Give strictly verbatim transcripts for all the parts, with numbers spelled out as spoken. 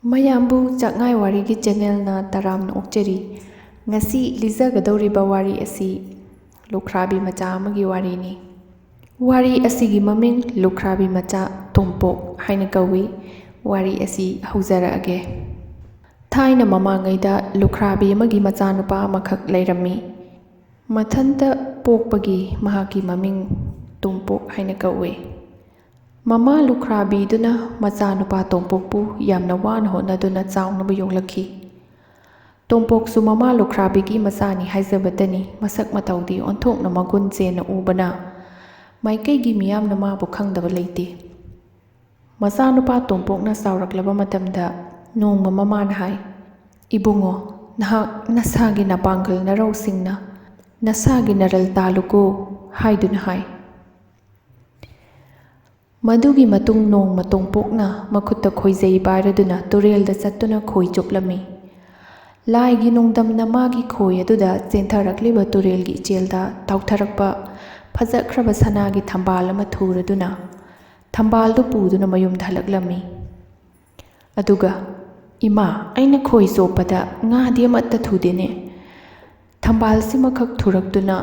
ꯃꯌꯥꯝꯕꯨ ꯆꯥꯛꯉꯥꯏ ꯋꯥꯔꯤꯒꯤ ꯆꯦꯅꯦꯜꯅ ꯇꯔꯥꯝꯅ ꯑꯣꯛꯆꯔꯤ꯫ ꯉꯁꯤ ꯂꯤꯖꯒꯗꯧꯔꯤꯕ ꯋꯥꯔꯤ ꯑꯁꯤ ꯂꯨꯈ꯭ꯔꯥꯕꯤ ꯃꯆꯥ ꯑꯃꯒꯤ ꯋꯥꯔꯤꯅꯤ꯫ ꯋꯥꯔꯤ ꯑꯁꯤꯒꯤ ꯃꯃꯤꯡ ꯂꯨꯈ꯭ꯔꯥꯕꯤ ꯃꯆꯥ ꯇꯣꯝꯄꯣꯛ ꯍꯥꯏꯅ ꯀꯧꯏ꯫ ꯋꯥꯔꯤ ꯑꯁꯤ ꯍꯧꯖꯔꯛꯑꯒꯦ꯫ ꯊꯥꯏꯅ ꯃꯃꯥꯡꯉꯩꯗ ꯂꯨꯈ꯭ꯔꯥꯕꯤ ꯑꯃꯒꯤ ꯃꯆꯥꯅꯨꯄꯥ ꯑꯃꯈꯛ ꯂꯩꯔꯝꯃꯤ꯫ ꯃꯊꯟꯇ ꯄꯣꯛꯄꯒꯤ ꯃꯍꯥꯛꯀꯤ ꯃꯃꯤꯡ ꯇꯣꯝꯄꯣꯛ ꯍꯥꯏꯅ ꯀꯧꯏ꯫ ꯃꯃꯥ ꯂꯨꯈ꯭ꯔꯥꯕꯤꯗꯨꯅ ꯃꯆꯥꯅꯨꯄꯥ ꯇꯣꯝꯄꯣꯛꯄꯨ ꯌꯥꯝꯅ ꯋꯥꯅ ꯍꯣꯠꯅꯗꯨꯅ ꯆꯥꯎꯅꯕ ꯌꯣꯛꯂꯛꯈꯤ꯫ ꯇꯣꯝꯄꯣꯛꯁꯨ ꯃꯃꯥ ꯂꯨꯈ꯭ꯔꯥꯕꯤꯒꯤ ꯃꯆꯥꯅꯤ ꯍꯥꯏꯖꯕꯇꯅꯤ, ꯃꯁꯛ ꯃꯇꯧꯗꯤ ꯑꯣꯟꯊꯣꯛꯅ ꯃꯒꯨꯟ ꯆꯦꯟꯅ ꯎꯕꯅ ꯃꯥꯏꯀꯩꯒꯤ ꯃꯤꯌꯥꯝꯅ ꯃꯥꯕꯨ ꯈꯪꯗꯕ ꯂꯩꯇꯦ꯫ ꯃꯆꯥꯅꯨꯄꯥ ꯇꯣꯝꯄꯣꯛꯅ ꯆꯥꯎꯔꯛꯂꯕ ꯃꯇꯝꯗ ꯅꯣꯡꯃ ꯃꯃꯥꯅ ꯍꯥꯏ, "ꯏꯕꯨꯡꯉꯣ, ꯅꯍꯥꯛ ꯅꯁꯥꯒꯤ ꯅꯄꯥꯡꯒꯜ ꯅꯔꯧꯁꯤꯡꯅ ꯅꯁꯥꯒꯤ ꯅꯔꯜ ꯇꯥꯜꯂꯨꯀꯣ" ꯍꯥꯏꯗꯨꯅ ꯍꯥꯏ꯫ ꯃꯗꯨꯒꯤ ꯃꯇꯨꯡ ꯅꯣꯡꯃ ꯇꯣꯝꯄꯣꯛꯅ ꯃꯈꯨꯠꯇ ꯈꯣꯏꯖꯩ ꯄꯥꯏꯔꯗꯨꯅ ꯇꯨꯔꯦꯜꯗ ꯆꯠꯇꯨꯅ ꯈꯣꯏ ꯆꯣꯞꯂꯝꯃꯤ꯫ ꯂꯥꯏꯒꯤ ꯅꯣꯡꯗꯝꯅ ꯃꯥꯒꯤ ꯈꯣꯏ ꯑꯗꯨꯗ ꯆꯦꯟꯊꯔꯛꯂꯤꯕ ꯇꯨꯔꯦꯜꯒꯤ ꯏꯆꯦꯜꯗ ꯇꯥꯎꯊꯔꯛꯄ ꯐꯖꯈ꯭ꯔꯕ ꯁꯅꯥꯒꯤ ꯊꯝꯕꯥꯜ ꯑꯃ ꯊꯨꯔꯗꯨꯅ ꯊꯝꯕꯥꯜꯗꯨ ꯄꯨꯗꯨꯅ ꯃꯌꯨꯝꯗ ꯍꯜꯂꯛꯂꯝꯃꯤ꯫ ꯑꯗꯨꯒ, "ꯏꯃꯥ, ꯑꯩꯅ ꯈꯣꯏ ꯆꯣꯞꯄꯗ ꯉꯥꯗꯤ ꯑꯃꯠꯇ ꯊꯨꯗꯦꯅꯦ꯫ ꯊꯝꯕꯥꯜꯁꯤꯃꯈꯛ ꯊꯨꯔꯛꯇꯨꯅ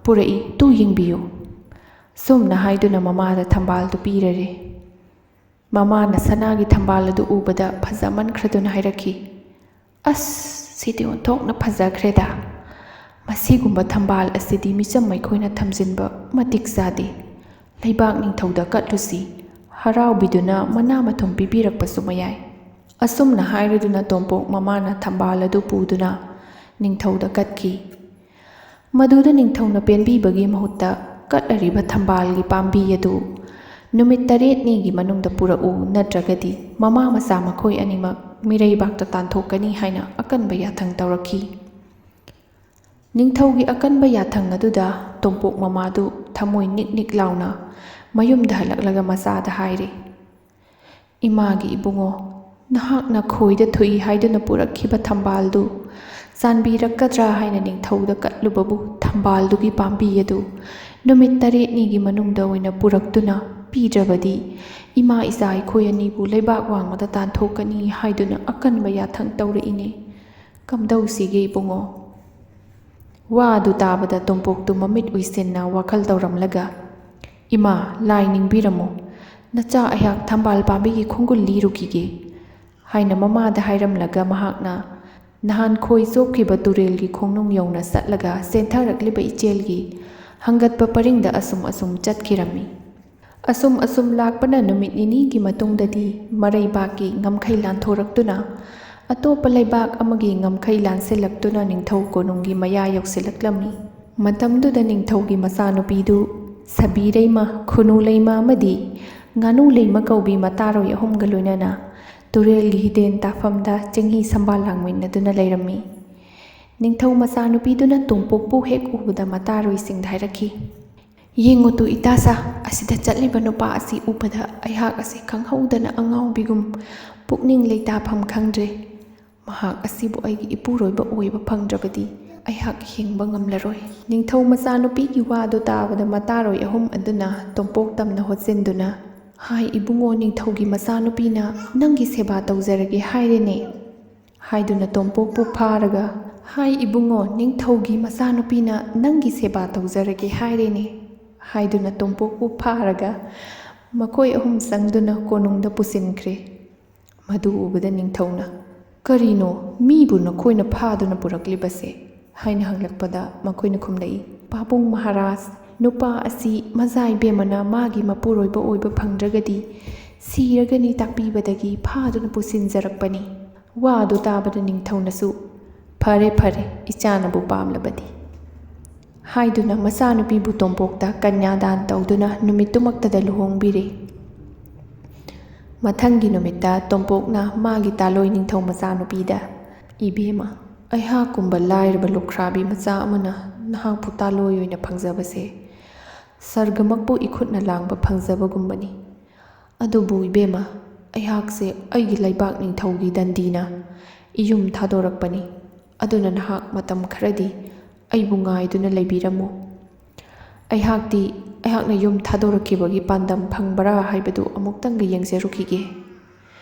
ꯄꯨꯔꯛꯏ, ꯇꯨ ꯌꯦꯡꯕꯤꯌꯨ"꯫ ꯁꯨꯝꯅ ꯍꯥꯏꯗꯨꯅ ꯃꯃꯥꯗ ꯊꯝꯕꯥꯜꯗꯨ ꯄꯤꯔꯔꯦ꯫ ꯃꯃꯥꯅ ꯁꯅꯥꯒꯤ ꯊꯝꯕꯥꯜ ꯑꯗꯨ ꯎꯕꯗ ꯐꯖꯃꯟꯈ꯭ꯔꯗꯨꯅ ꯍꯥꯏꯔꯛꯈꯤ, "ꯑꯁ, ꯁꯤꯗꯤ ꯑꯣꯟꯊꯣꯛꯅ ꯐꯖꯈ꯭ꯔꯦꯗ꯫ ꯃꯁꯤꯒꯨꯝꯕ ꯊꯝꯕꯥꯜ ꯑꯁꯤꯗꯤ ꯃꯤꯆꯝ ꯑꯩꯈꯣꯏꯅ ꯊꯝꯖꯤꯟꯕ ꯃꯇꯤꯛ ꯆꯥꯗꯦ꯫ ꯂꯩꯕꯥꯛ ꯅꯤꯡꯊꯧꯗ ꯀꯠꯂꯨꯁꯤ, ꯍꯔꯥꯎꯕꯤꯗꯨꯅ ꯃꯅꯥ ꯃꯊꯨꯝ ꯄꯤꯕꯤꯔꯛꯄꯁꯨ ꯃꯌꯥꯏ"꯫ ꯑꯁꯨꯝꯅ ꯍꯥꯏꯔꯗꯨꯅ ꯇꯣꯝꯄꯣꯛ ꯃꯃꯥꯅ ꯊꯝꯕꯥꯜ ꯑꯗꯨ ꯄꯨꯗꯨꯅ ꯅꯤꯡꯊꯧꯗ ꯀꯠꯈꯤ꯫ ꯃꯗꯨꯗ ꯅꯤꯡꯊꯧꯅ ꯄꯦꯟꯕꯤꯕꯒꯤ ꯃꯍꯨꯠꯇ ꯀꯠꯂꯔꯤꯕ ꯊꯝꯕꯥꯜꯒꯤ ꯄꯥꯝꯕꯤ ꯑꯗꯨ ꯅꯨꯃꯤꯠ ꯇꯔꯦꯠꯅꯤꯒꯤ ꯃꯅꯨꯡꯗ ꯄꯨꯔꯛꯎ, ꯅꯠꯇ꯭ꯔꯒꯗꯤ ꯃꯃꯥ ꯃꯆꯥ ꯃꯈꯣꯏ ꯑꯅꯤꯃꯛ ꯃꯤꯔꯩꯕꯥꯛꯇ ꯇꯥꯟꯊꯣꯛꯀꯅꯤ ꯍꯥꯏꯅ ꯑꯀꯟꯕ ꯌꯥꯊꯪ ꯇꯧꯔꯛꯈꯤ꯫ ꯅꯤꯡꯊꯧꯒꯤ ꯑꯀꯟꯕ ꯌꯥꯊꯪ ꯑꯗꯨꯗ ꯇꯣꯝꯄꯣꯛ ꯃꯃꯥꯗꯨ ꯊꯃꯣꯏ ꯅꯤꯛ ꯅꯤꯛ ꯂꯥꯎꯅ ꯃꯌꯨꯝꯗ ꯍꯜꯂꯛꯂꯒ ꯃꯆꯥꯗ ꯍꯥꯏꯔꯦ, "ꯏꯃꯥꯒꯤ ꯏꯕꯨꯡꯉꯣ, ꯅꯍꯥꯛꯅ ꯈꯣꯏꯗ ꯊꯨꯏ ꯍꯥꯏꯗꯨꯅ ꯄꯨꯔꯛꯈꯤꯕ ꯊꯝꯕꯥꯜꯗꯨ ꯆꯥꯟꯕꯤꯔꯛꯀꯗ꯭ꯔꯥ ꯍꯥꯏꯅ ꯅꯤꯡꯊꯧꯗ ꯀꯠꯂꯨꯕꯕꯨ ꯊꯝꯕꯥꯜꯗꯨꯒꯤ ꯄꯥꯝꯕꯤ ꯑꯗꯨ ꯅꯨꯃꯤꯠ ꯇꯔꯦꯠꯅꯤꯒꯤ ꯃꯅꯨꯡꯗ ꯑꯣꯏꯅ ꯄꯨꯔꯛꯇꯨꯅ ꯄꯤꯗ꯭ꯔꯕꯗꯤ ꯏꯃꯥ ꯏꯆꯥ ꯑꯩꯈꯣꯏ ꯑꯅꯤꯕꯨ ꯂꯩꯕꯥꯛ ꯋꯥꯡꯃꯗ ꯇꯥꯟꯊꯣꯛꯀꯅꯤ ꯍꯥꯏꯗꯨꯅ ꯑꯀꯟꯕ ꯌꯥꯊꯪ ꯇꯧꯔꯛꯏꯅꯦ꯫ ꯀꯝꯗꯧꯁꯤꯒꯦ ꯏꯕꯨꯡꯉꯣ?" ꯋꯥ ꯑꯗꯨ ꯇꯥꯕꯗ ꯇꯣꯝꯄꯣꯛꯇꯨ ꯃꯃꯤꯠ ꯎꯏꯁꯤꯟꯅ ꯋꯥꯈꯜ ꯇꯧꯔꯝꯂꯒ, "ꯏꯃꯥ, ꯂꯥꯏ ꯅꯤꯡꯕꯤꯔꯝꯃꯨ, ꯅꯆꯥ ꯑꯩꯍꯥꯛ ꯊꯝꯕꯥꯜ ꯄꯥꯝꯕꯤꯒꯤ ꯈꯣꯡꯒꯨꯜ ꯂꯤꯔꯨꯈꯤꯒꯦ" ꯍꯥꯏꯅ ꯃꯃꯥꯗ ꯍꯥꯏꯔꯝꯂꯒ, ꯃꯍꯥꯛꯅ ꯅꯍꯥꯟ ꯈꯣꯏ ꯆꯣꯞꯈꯤꯕ ꯇꯨꯔꯦꯜꯒꯤ ꯈꯣꯡꯅꯨꯡ ꯌꯧꯅ ꯆꯠꯂꯒ ꯆꯦꯟꯊꯔꯛꯂꯤꯕ ꯏꯆꯦꯜꯒꯤ ꯍꯪꯒꯠꯄ ꯄꯔꯤꯡꯗ ꯑꯁꯨꯝ ꯑꯁꯨꯝ ꯆꯠꯈꯤꯔꯝꯃꯤ꯫ ꯑꯁꯨꯝ ꯑꯁꯨꯝ ꯂꯥꯛꯄꯅ ꯅꯨꯃꯤꯠ ꯅꯤꯅꯤꯒꯤ ꯃꯇꯨꯡꯗꯗꯤ ꯃꯔꯩꯕꯥꯛꯀꯤ ꯉꯝꯈꯩ ꯂꯥꯟꯊꯣꯔꯛꯇꯨꯅ ꯑꯇꯣꯞꯄ ꯂꯩꯕꯥꯛ ꯑꯃꯒꯤ ꯉꯝꯈꯩ ꯂꯥꯟꯁꯤꯜꯂꯛꯇꯨꯅ ꯅꯤꯡꯊꯧ ꯀꯣꯅꯨꯡꯒꯤ ꯃꯌꯥ ꯌꯧꯁꯤꯜꯂꯛꯂꯝꯃꯤ꯫ ꯃꯇꯝꯗꯨꯗ ꯅꯤꯡꯊꯧꯒꯤ ꯃꯆꯥꯅꯨꯄꯤꯗꯨ ꯁꯕꯤ ꯂꯩꯃ, ꯈꯨꯅꯨ ꯂꯩꯃ ꯑꯃꯗꯤ ꯉꯥꯅꯨ ꯂꯩꯃ ꯀꯧꯕꯤ ꯃꯇꯥꯔꯣꯏ ꯑꯍꯨꯝꯒ ꯂꯣꯏꯅꯅ ꯇꯨꯔꯦꯜꯒꯤ ꯍꯤꯗꯦꯟ ꯇꯥꯐꯝꯗ ꯆꯦꯡꯍꯤ ꯁꯝꯕꯥꯜ ꯂꯥꯡꯃꯤꯟꯅꯗꯨꯅ ꯂꯩꯔꯝꯃꯤ꯫ ꯅꯤꯡꯊꯧ ꯃꯆꯥꯅꯨꯄꯤꯗꯨꯅ ꯇꯣꯝꯄꯣꯛꯄꯨ ꯍꯦꯛ ꯎꯕꯗ ꯃꯇꯥꯔꯣꯏꯁꯤꯡꯗ ꯍꯥꯏꯔꯛꯈꯤ, "ꯌꯦꯡꯉꯨ ꯇꯨ ꯏꯇꯥꯁꯥ, ꯑꯁꯤꯗ ꯆꯠꯂꯤꯕ ꯅꯨꯄꯥ ꯑꯁꯤ ꯎꯕꯗ ꯑꯩꯍꯥꯛ ꯑꯁꯤ ꯈꯪꯍꯧꯗꯅ ꯑꯉꯥꯎꯕꯤꯒꯨꯝ ꯄꯨꯛꯅꯤꯡ ꯂꯩꯇꯥꯐꯝ ꯈꯪꯗ꯭ꯔꯦ꯫ ꯃꯍꯥꯛ ꯑꯁꯤꯕꯨ ꯑꯩꯒꯤ ꯏꯄꯨꯔꯣꯏꯕ ꯑꯣꯏꯕ ꯐꯪꯗ꯭ꯔꯕꯗꯤ ꯑꯩꯍꯥꯛ ꯍꯤꯡꯕ ꯉꯝꯂꯔꯣꯏ"꯫ ꯅꯤꯡꯊꯧ ꯃꯆꯥꯅꯨꯄꯤꯒꯤ ꯋꯥꯗꯨ ꯇꯥꯕꯗ ꯃꯇꯥꯔꯣꯏ ꯑꯍꯨꯝ ꯑꯗꯨꯅ ꯇꯣꯝꯄꯣꯛ ꯇꯝꯅ ꯍꯣꯠꯆꯤꯟꯗꯨꯅ, "ꯍꯥꯏ ꯏꯕꯨꯡꯉꯣ, ꯅꯤꯡꯊꯧꯒꯤ ꯃꯆꯥꯅꯨꯄꯤꯅ ꯅꯪꯒꯤ ꯁꯦꯕꯥ ꯇꯧꯖꯔꯒꯦ ꯍꯥꯏꯔꯦꯅꯦ" ꯍꯥꯏꯗꯨꯅ ꯇꯣꯝꯄꯣꯛꯄꯨ ꯐꯥꯔꯒ, "ꯍꯥꯏ ꯏꯕꯨꯡꯉꯣ, ꯅꯤꯡꯊꯧꯒꯤ ꯃꯆꯥꯅꯨꯄꯤꯅ ꯅꯪꯒꯤ ꯁꯦꯕꯥ ꯇꯧꯖꯔꯒꯦ ꯍꯥꯏꯔꯦꯅꯦ" ꯍꯥꯏꯗꯨꯅ ꯇꯣꯝꯄꯣꯛꯄꯨ ꯐꯥꯔꯒ ꯃꯈꯣꯏ ꯑꯍꯨꯝ ꯆꯪꯗꯨꯅ ꯀꯣꯅꯨꯡꯗ ꯄꯨꯁꯤꯟꯈ꯭ꯔꯦ꯫ ꯃꯗꯨ ꯎꯕꯗ ꯅꯤꯡꯊꯧꯅ, "ꯀꯔꯤꯅꯣ, ꯃꯤꯕꯨ ꯅꯈꯣꯏꯅ ꯐꯥꯗꯨꯅ ꯄꯨꯔꯛꯂꯤꯕꯁꯦ?" ꯍꯥꯏꯅ ꯍꯪꯂꯛꯄꯗ ꯃꯈꯣꯏꯅ ꯈꯨꯝꯂꯛꯏ, "ꯄꯥꯕꯨꯡ ꯃꯍꯥꯔꯥꯖ, ꯅꯨꯄꯥ ꯑꯁꯤ ꯃꯖꯥ ꯏꯕꯦꯝꯃꯅ ꯃꯥꯒꯤ ꯃꯄꯨꯔꯣꯏꯕ ꯑꯣꯏꯕ ꯐꯪꯗ꯭ꯔꯒꯗꯤ ꯁꯤꯔꯒꯅꯤ ꯇꯥꯛꯄꯤꯕꯗꯒꯤ ꯐꯥꯗꯨꯅ ꯄꯨꯁꯤꯟꯖꯔꯛꯄꯅꯤ"꯫ ꯋꯥ ꯑꯗꯨ ꯇꯥꯕꯗ ꯅꯤꯡꯊꯧꯅꯁꯨ, "ꯐꯔꯦ ꯐꯔꯦ, ꯏꯆꯥꯅꯕꯨ ꯄꯥꯝꯂꯕꯗꯤ" ꯍꯥꯏꯗꯨꯅ ꯃꯆꯥꯅꯨꯄꯤꯕꯨ ꯇꯣꯝꯄꯣꯛꯇ ꯀꯟꯌꯥꯗꯥꯟ ꯇꯧꯗꯨꯅ ꯅꯨꯃꯤꯠꯇꯨꯃꯛꯇꯗ ꯂꯨꯍꯣꯡꯕꯤꯔꯦ꯫ ꯃꯊꯪꯒꯤ ꯅꯨꯃꯤꯠꯇ ꯇꯣꯝꯄꯣꯛꯅ ꯃꯥꯒꯤ ꯇꯥꯂꯣꯏ ꯅꯤꯡꯊꯧ ꯃꯆꯥꯅꯨꯄꯤꯗ, "ꯏꯕꯦꯝꯃ, ꯑꯩꯍꯥꯛꯀꯨꯝꯕ ꯂꯥꯏꯔꯕ ꯂꯨꯈ꯭ꯔꯥꯕꯤ ꯃꯆꯥ ꯑꯃꯅ ꯅꯍꯥꯛꯄꯨ ꯇꯥꯂꯣꯏ ꯑꯣꯏꯅ ꯐꯪꯖꯕꯁꯦ ꯁꯔꯒꯃꯛꯄꯨ ꯏꯈꯨꯠꯅ ꯂꯥꯡꯕ ꯐꯪꯖꯕꯒꯨꯝꯕꯅꯤ꯫ ꯑꯗꯨꯕꯨ ꯏꯕꯦꯝꯃ, ꯑꯩꯍꯥꯛꯁꯦ ꯑꯩꯒꯤ ꯂꯩꯕꯥꯛ ꯅꯤꯡꯊꯧꯒꯤ ꯗꯟꯗꯤꯅ ꯏꯌꯨꯝ ꯊꯥꯗꯣꯔꯛꯄꯅꯤ꯫ ꯑꯗꯨꯅ ꯅꯍꯥꯛ ꯃꯇꯝ ꯈꯔꯗꯤ ꯑꯩꯕꯨ ꯉꯥꯏꯗꯨꯅ ꯂꯩꯕꯤꯔꯝꯃꯨ꯫ ꯑꯩꯍꯥꯛꯇꯤ ꯑꯩꯍꯥꯛꯅ ꯌꯨꯝ ꯊꯥꯗꯣꯔꯛꯈꯤꯕꯒꯤ ꯄꯥꯟꯗꯝ ꯐꯪꯕ꯭ꯔꯥ ꯍꯥꯏꯕꯗꯨ ꯑꯃꯨꯛꯇꯪꯒ ꯌꯦꯡꯖꯔꯨꯈꯤꯒꯦ꯫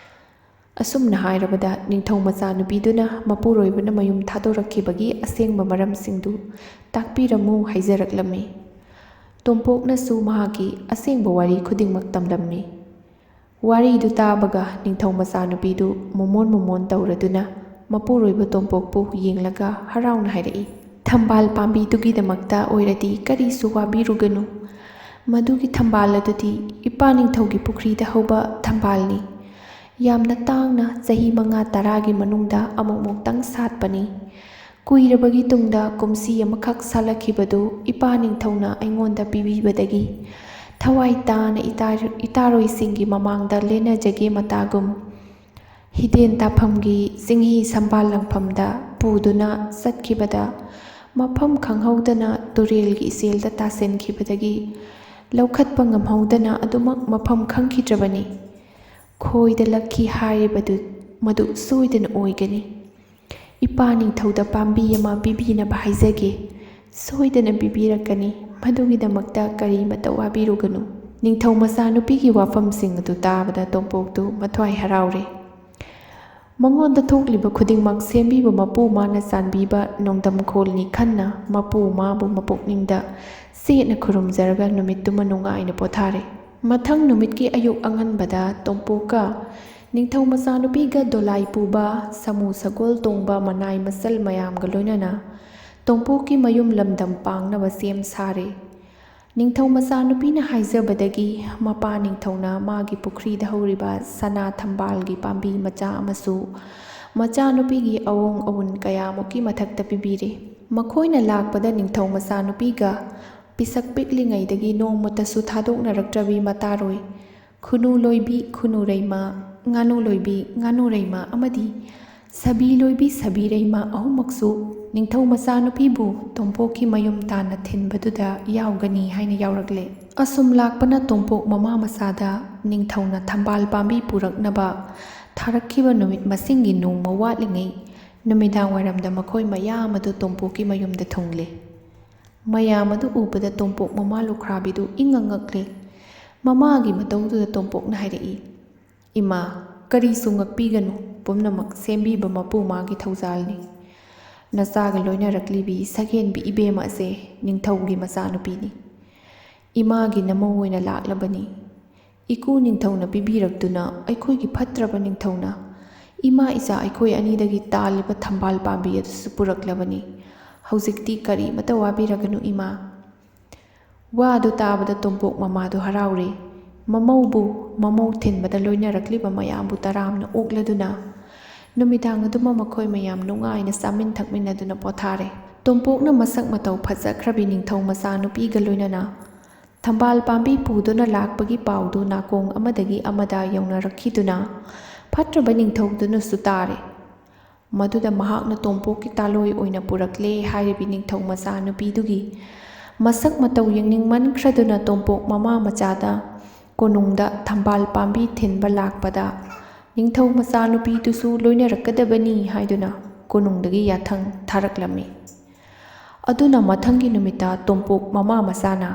ꯑꯁꯨꯝꯅ ꯍꯥꯏꯔꯕꯗ ꯅꯤꯡꯊꯧ ꯃꯆꯥꯅꯨꯄꯤꯗꯨꯅ ꯃꯄꯨꯔꯣꯏꯕꯅ ꯃꯌꯨꯝ ꯊꯥꯗꯣꯔꯛꯈꯤꯕꯒꯤ ꯑꯁꯦꯡꯕ ꯃꯔꯝꯁꯤꯡꯗꯨ ꯇꯥꯛꯄꯤꯔꯝꯃꯨ ꯍꯥꯏꯖꯔꯛꯂꯝꯃꯤ꯫ ꯇꯣꯝꯄꯣꯛꯅꯁꯨ ꯃꯍꯥꯛꯀꯤ ꯑꯁꯦꯡꯕ ꯋꯥꯔꯤ ꯈꯨꯗꯤꯡꯃꯛ ꯇꯝꯂꯝꯃꯤ꯫ ꯋꯥꯔꯤꯗꯨ ꯇꯥꯕꯒ ꯅꯤꯡꯊꯧ ꯃꯆꯥꯅꯨꯄꯤꯗꯨ ꯃꯣꯃꯣꯟ ꯃꯣꯃꯣꯟ ꯇꯧꯔꯗꯨꯅ ꯃꯄꯨꯔꯣꯏꯕ ꯇꯣꯝꯄꯣꯛꯄꯨ ꯌꯦꯡꯂꯒ ꯍꯔꯥꯎꯅ ꯍꯥꯏꯔꯛꯏ, "ꯊꯝꯕꯥꯜ ꯄꯥꯝꯕꯤꯗꯨꯒꯤꯗꯃꯛꯇ ꯑꯣꯏꯔꯗꯤ ꯀꯔꯤꯁꯨ ꯋꯥꯕꯤꯔꯨꯒꯅꯨ꯫ ꯃꯗꯨꯒꯤ ꯊꯝꯕꯥꯜ ꯑꯗꯨꯗꯤ ꯏꯄꯥ ꯅꯤꯡꯊꯧꯒꯤ ꯄꯨꯈ꯭ꯔꯤꯗ ꯍꯧꯕ ꯊꯝꯕꯥꯜꯅꯤ꯫ ꯌꯥꯝꯅ ꯇꯥꯡꯅ ꯆꯍꯤ ꯃꯉꯥ ꯇꯔꯥꯒꯤ ꯃꯅꯨꯡꯗ ꯑꯃꯨꯛꯃꯨꯛꯇꯪ ꯁꯥꯠꯄꯅꯤ꯫ ꯀꯨꯏꯔꯕꯒꯤ ꯇꯨꯡꯗ ꯀꯨꯝꯁꯤ ꯑꯃꯈꯛ ꯁꯥꯠꯂꯛꯈꯤꯕꯗꯨ ꯏꯄꯥ ꯅꯤꯡꯊꯧꯅ ꯑꯩꯉꯣꯟꯗ ꯄꯤꯕꯤꯕꯗꯒꯤ ꯊꯋꯥꯏ ꯇꯥꯅ ꯏꯇꯥ-, ꯏꯇꯥꯔꯣꯏꯁꯤꯡꯒꯤ ꯃꯃꯥꯡꯗ ꯂꯦꯟꯅꯖꯒꯦ ꯃꯇꯥꯒꯨꯝ ꯍꯤꯗꯦꯟ ꯇꯥꯐꯝꯒꯤ ꯆꯤꯡꯍꯤ ꯁꯝꯕꯥꯜ ꯂꯪꯐꯝꯗ ꯄꯨꯗꯨꯅ ꯆꯠꯈꯤꯕꯗ ꯃꯐꯝ ꯈꯪꯍꯧꯗꯅ ꯇꯨꯔꯦꯜꯒꯤ ꯏꯆꯦꯜꯗ ꯇꯥꯁꯤꯟꯈꯤꯕꯗꯒꯤ ꯂꯧꯈꯠꯄ ꯉꯝꯍꯧꯗꯅ ꯑꯗꯨꯃꯛ ꯃꯐꯝ ꯈꯪꯈꯤꯗ꯭ꯔꯕꯅꯤ꯫ ꯈꯣꯏꯗ ꯂꯛꯈꯤ ꯍꯥꯏꯔꯤꯕꯗꯨ ꯃꯗꯨ ꯁꯣꯏꯗꯅ ꯑꯣꯏꯒꯅꯤ꯫ ꯏꯄꯥ ꯅꯤꯡꯊꯧꯗ ꯄꯥꯝꯕꯤ ꯑꯃ ꯄꯤꯕꯤꯅꯕ ꯍꯥꯏꯖꯒꯦ꯫ ꯁꯣꯏꯗꯅ ꯄꯤꯕꯤꯔꯛꯀꯅꯤ꯫ ꯃꯗꯨꯒꯤꯗꯃꯛꯇ ꯀꯔꯤꯃꯇ ꯋꯥꯕꯤꯔꯨꯒꯅꯨ꯫" ꯅꯤꯡꯊꯧ ꯃꯆꯥꯅꯨꯄꯤꯒꯤ ꯋꯥꯐꯝꯁꯤꯡ ꯑꯗꯨ ꯇꯥꯕꯗ ꯇꯣꯝꯄꯣꯛꯇꯨ ꯃꯊ꯭ꯋꯥꯏ ꯍꯔꯥꯎꯔꯦ꯫ ꯃꯉꯣꯟꯗ ꯊꯣꯛꯂꯤꯕ ꯈꯨꯗꯤꯡꯃꯛ ꯁꯦꯝꯕꯤꯕ ꯃꯄꯨ ꯃꯥꯅ ꯆꯥꯟꯕꯤꯕ ꯅꯣꯡꯗꯝꯈꯣꯜꯅꯤ ꯈꯟꯅ ꯃꯄꯨ ꯃꯥꯕꯨ ꯃꯄꯨꯛꯅꯤꯡꯗ ꯆꯦꯠꯅ ꯈꯨꯔꯨꯝꯖꯔꯒ ꯅꯨꯃꯤꯠꯇꯨꯃ ꯅꯨꯡꯉꯥꯏꯅ ꯄꯣꯊꯥꯔꯦ꯫ ꯃꯊꯪ ꯅꯨꯃꯤꯠꯀꯤ ꯑꯌꯨꯛ ꯑꯉꯟꯕꯗ ꯇꯣꯝꯄꯣꯛꯀ ꯅꯤꯡꯊꯧ ꯃꯆꯥꯅꯨꯄꯤꯒ ꯗꯣꯂꯥꯏ ꯄꯨꯕ, ꯁꯥꯃꯨ ꯁꯒꯣꯜ ꯇꯣꯡꯕ ꯃꯅꯥꯏ ꯃꯆꯜ ꯃꯌꯥꯝꯒ ꯂꯣꯏꯅꯅ ꯇꯣꯝꯄꯣꯛꯀꯤ ꯃꯌꯨꯝ ꯂꯝꯗꯝ ꯄꯥꯡꯅꯕ ꯁꯦꯝ ꯁꯥꯔꯦ꯫ ꯅꯤꯡꯊꯧ ꯃꯆꯥꯅꯨꯄꯤꯅ ꯍꯥꯏꯖꯕꯗꯒꯤ ꯃꯄꯥ ꯅꯤꯡꯊꯧꯅ ꯃꯥꯒꯤ ꯄꯨꯈ꯭ꯔꯤꯗ ꯍꯧꯔꯤꯕ ꯁꯅꯥ ꯊꯝꯕꯥꯜꯒꯤ ꯄꯥꯝꯕꯤ ꯃꯆꯥ ꯑꯃꯁꯨ ꯃꯆꯥꯅꯨꯄꯤꯒꯤ ꯑꯋꯣꯡ ꯑꯋꯨꯟ ꯀꯌꯥꯃꯨꯛꯀꯤ ꯃꯊꯛꯇ ꯄꯤꯕꯤꯔꯦ꯫ ꯃꯈꯣꯏꯅ ꯂꯥꯛꯄꯗ ꯅꯤꯡꯊꯧ ꯃꯆꯥꯅꯨꯄꯤꯒ ꯄꯤꯁꯛ ꯄꯤꯛꯂꯤꯉꯩꯗꯒꯤ ꯅꯣꯡꯃꯇꯁꯨ ꯊꯥꯗꯣꯛꯅꯔꯛꯇ꯭ꯔꯕꯤ ꯃꯇꯥꯔꯣꯏ ꯈꯨꯅꯨ ꯂꯣꯏꯕꯤ ꯈꯨꯅꯨꯔꯩꯃ, ꯉꯥꯅꯨ ꯂꯣꯏꯕꯤ ꯉꯥꯅꯨꯔꯩꯃ ꯑꯃꯗꯤ ꯁꯥꯕꯤ ꯂꯣꯏꯕꯤ ꯁꯥꯕꯤꯔꯩꯃ ꯑꯍꯨꯝꯃꯛꯁꯨ ꯅꯤꯡꯊꯧ ꯃꯆꯥꯅꯨꯄꯤꯕꯨ ꯇꯣꯝꯄꯣꯛꯀꯤ ꯃꯌꯨꯝ ꯇꯥꯟꯅ ꯊꯤꯟꯕꯗꯨꯗ ꯌꯥꯎꯒꯅꯤ ꯍꯥꯏꯅ ꯌꯥꯎꯔꯛꯂꯦ꯫ ꯑꯁꯨꯝ ꯂꯥꯛꯄꯅ ꯇꯣꯝꯄꯣꯛ ꯃꯃꯥ ꯃꯆꯥꯗ ꯅꯤꯡꯊꯧꯅ ꯊꯝꯕꯥꯜ ꯄꯥꯝꯕꯤ ꯄꯨꯔꯛꯅꯕ ꯊꯥꯔꯛꯈꯤꯕ ꯅꯨꯃꯤꯠ ꯃꯁꯤꯡꯒꯤ ꯅꯣꯡꯃ ꯋꯥꯠꯂꯤꯉꯩ ꯅꯨꯃꯤꯗꯥꯡ ꯋꯥꯏꯔꯝꯗ ꯃꯈꯣꯏ ꯃꯌꯥꯝ ꯑꯗꯨ ꯇꯣꯝꯄꯣꯛꯀꯤ ꯃꯌꯨꯝꯗ ꯊꯨꯡꯂꯦ꯫ ꯃꯌꯥꯝ ꯑꯗꯨ ꯎꯕꯗ ꯇꯣꯝꯄꯣꯛ ꯃꯃꯥ ꯂꯨꯈ꯭ꯔꯥꯕꯤꯗꯨ ꯏꯉꯛ ꯉꯛꯂꯦ꯫ ꯃꯃꯥꯒꯤ ꯃꯇꯧꯗꯨꯗ ꯇꯣꯝꯄꯣꯛꯅ ꯍꯥꯏꯔꯛꯏ, "ꯏꯃꯥ, ꯀꯔꯤꯁꯨ ꯉꯛꯄꯤꯒꯅꯨ, ꯄꯨꯝꯅꯃꯛ ꯁꯦꯝꯕꯤꯕ ꯃꯄꯨ ꯃꯥꯒꯤ ꯊꯧꯖꯥꯜꯅꯤ꯫ ꯅꯆꯥꯒ ꯂꯣꯏꯅꯔꯛꯂꯤꯕꯤ ꯁꯛꯍꯦꯟꯕꯤ ꯏꯕꯦꯝꯃ ꯑꯁꯦ ꯅꯤꯡꯊꯧꯒꯤ ꯃꯆꯥꯅꯨꯄꯤꯅꯤ꯫ ꯏꯃꯥꯒꯤ ꯅꯃꯧ ꯑꯣꯏꯅ ꯂꯥꯛꯂꯕꯅꯤ꯫ ꯏꯀꯨ ꯅꯤꯡꯊꯧꯅ ꯄꯤꯕꯤꯔꯛꯇꯨꯅ ꯑꯩꯈꯣꯏꯒꯤ ꯐꯠꯇ꯭ꯔꯕ ꯅꯤꯡꯊꯧꯅ ꯏꯃꯥ ꯏꯆꯥ ꯑꯩꯈꯣꯏ ꯑꯅꯤꯗꯒꯤ ꯇꯥꯜꯂꯤꯕ ꯊꯝꯕꯥꯜ ꯄꯥꯝꯕꯤ ꯑꯗꯨꯁꯨ ꯄꯨꯔꯛꯂꯕꯅꯤ꯫ ꯍꯧꯖꯤꯛꯇꯤ ꯀꯔꯤꯃꯇ ꯋꯥꯕꯤꯔꯒꯅꯨ ꯏꯃꯥ꯫" ꯋꯥꯗꯨ ꯇꯥꯕꯗ ꯇꯣꯝꯄꯣꯛ ꯃꯃꯥꯗꯨ ꯍꯔꯥꯎꯔꯦ꯫ ꯃꯃꯧꯕꯨ, ꯃꯃꯧ ꯊꯤꯟꯕꯗ ꯂꯣꯏꯅꯔꯛꯂꯤꯕ ꯃꯌꯥꯝꯕꯨ ꯇꯔꯥꯝꯅ ꯑꯣꯛꯂꯗꯨꯅ ꯅꯨꯃꯤꯗꯥꯡ ꯑꯗꯨꯃ ꯃꯈꯣꯏ ꯃꯌꯥꯝ ꯅꯨꯡꯉꯥꯏꯅ ꯆꯥꯃꯤꯟ ꯊꯛꯃꯤꯟꯅꯗꯨꯅ ꯄꯣꯊꯥꯔꯦ꯫ ꯇꯣꯝꯄꯣꯛꯅ ꯃꯁꯛ ꯃꯇꯧ ꯐꯖꯈ꯭ꯔꯕꯤ ꯅꯤꯡꯊꯧ ꯃꯆꯥꯅꯨꯄꯤꯒ ꯂꯣꯏꯅꯅ ꯊꯝꯕꯥꯜ ꯄꯥꯝꯕꯤ ꯄꯨꯗꯨꯅ ꯂꯥꯛꯄꯒꯤ ꯄꯥꯎꯗꯨ ꯅꯥꯀꯣꯡ ꯑꯃꯗꯒꯤ ꯑꯃꯗ ꯌꯧꯅꯔꯛꯈꯤꯗꯨꯅ ꯐꯠꯇ꯭ꯔꯕ ꯅꯤꯡꯊꯧꯗꯨꯅꯁꯨ ꯇꯥꯔꯦ꯫ ꯃꯗꯨꯗ ꯃꯍꯥꯛꯅ ꯇꯣꯝꯄꯣꯛꯀꯤ ꯇꯥꯂꯣꯏ ꯑꯣꯏꯅ ꯄꯨꯔꯛꯂꯦ ꯍꯥꯏꯔꯤꯕꯤ ꯅꯤꯡꯊꯧ ꯃꯆꯥꯅꯨꯄꯤꯗꯨꯒꯤ ꯃꯁꯛ ꯃꯇꯧ ꯌꯦꯡꯅꯤꯡꯃꯟꯈ꯭ꯔꯗꯨꯅ ꯇꯣꯝꯄꯣꯛ ꯃꯃꯥ ꯃꯆꯥꯗ ꯀꯣꯅꯨꯡꯗ ꯊꯝꯕꯥꯜ ꯄꯥꯝꯕꯤ ꯊꯤꯟꯕ ꯂꯥꯛꯄꯗ ꯅꯤꯡꯊꯧ ꯃꯆꯥꯅꯨꯄꯤꯗꯨꯁꯨ ꯂꯣꯏꯅꯔꯛꯀꯗꯕꯅꯤ ꯍꯥꯏꯗꯨꯅ ꯀꯣꯅꯨꯡꯗꯒꯤ ꯌꯥꯊꯪ ꯊꯥꯔꯛꯂꯝꯃꯤ꯫ ꯑꯗꯨꯅ ꯃꯊꯪꯒꯤ ꯅꯨꯃꯤꯠꯇ ꯇꯣꯝꯄꯣꯛ ꯃꯃꯥ ꯃꯆꯥꯅ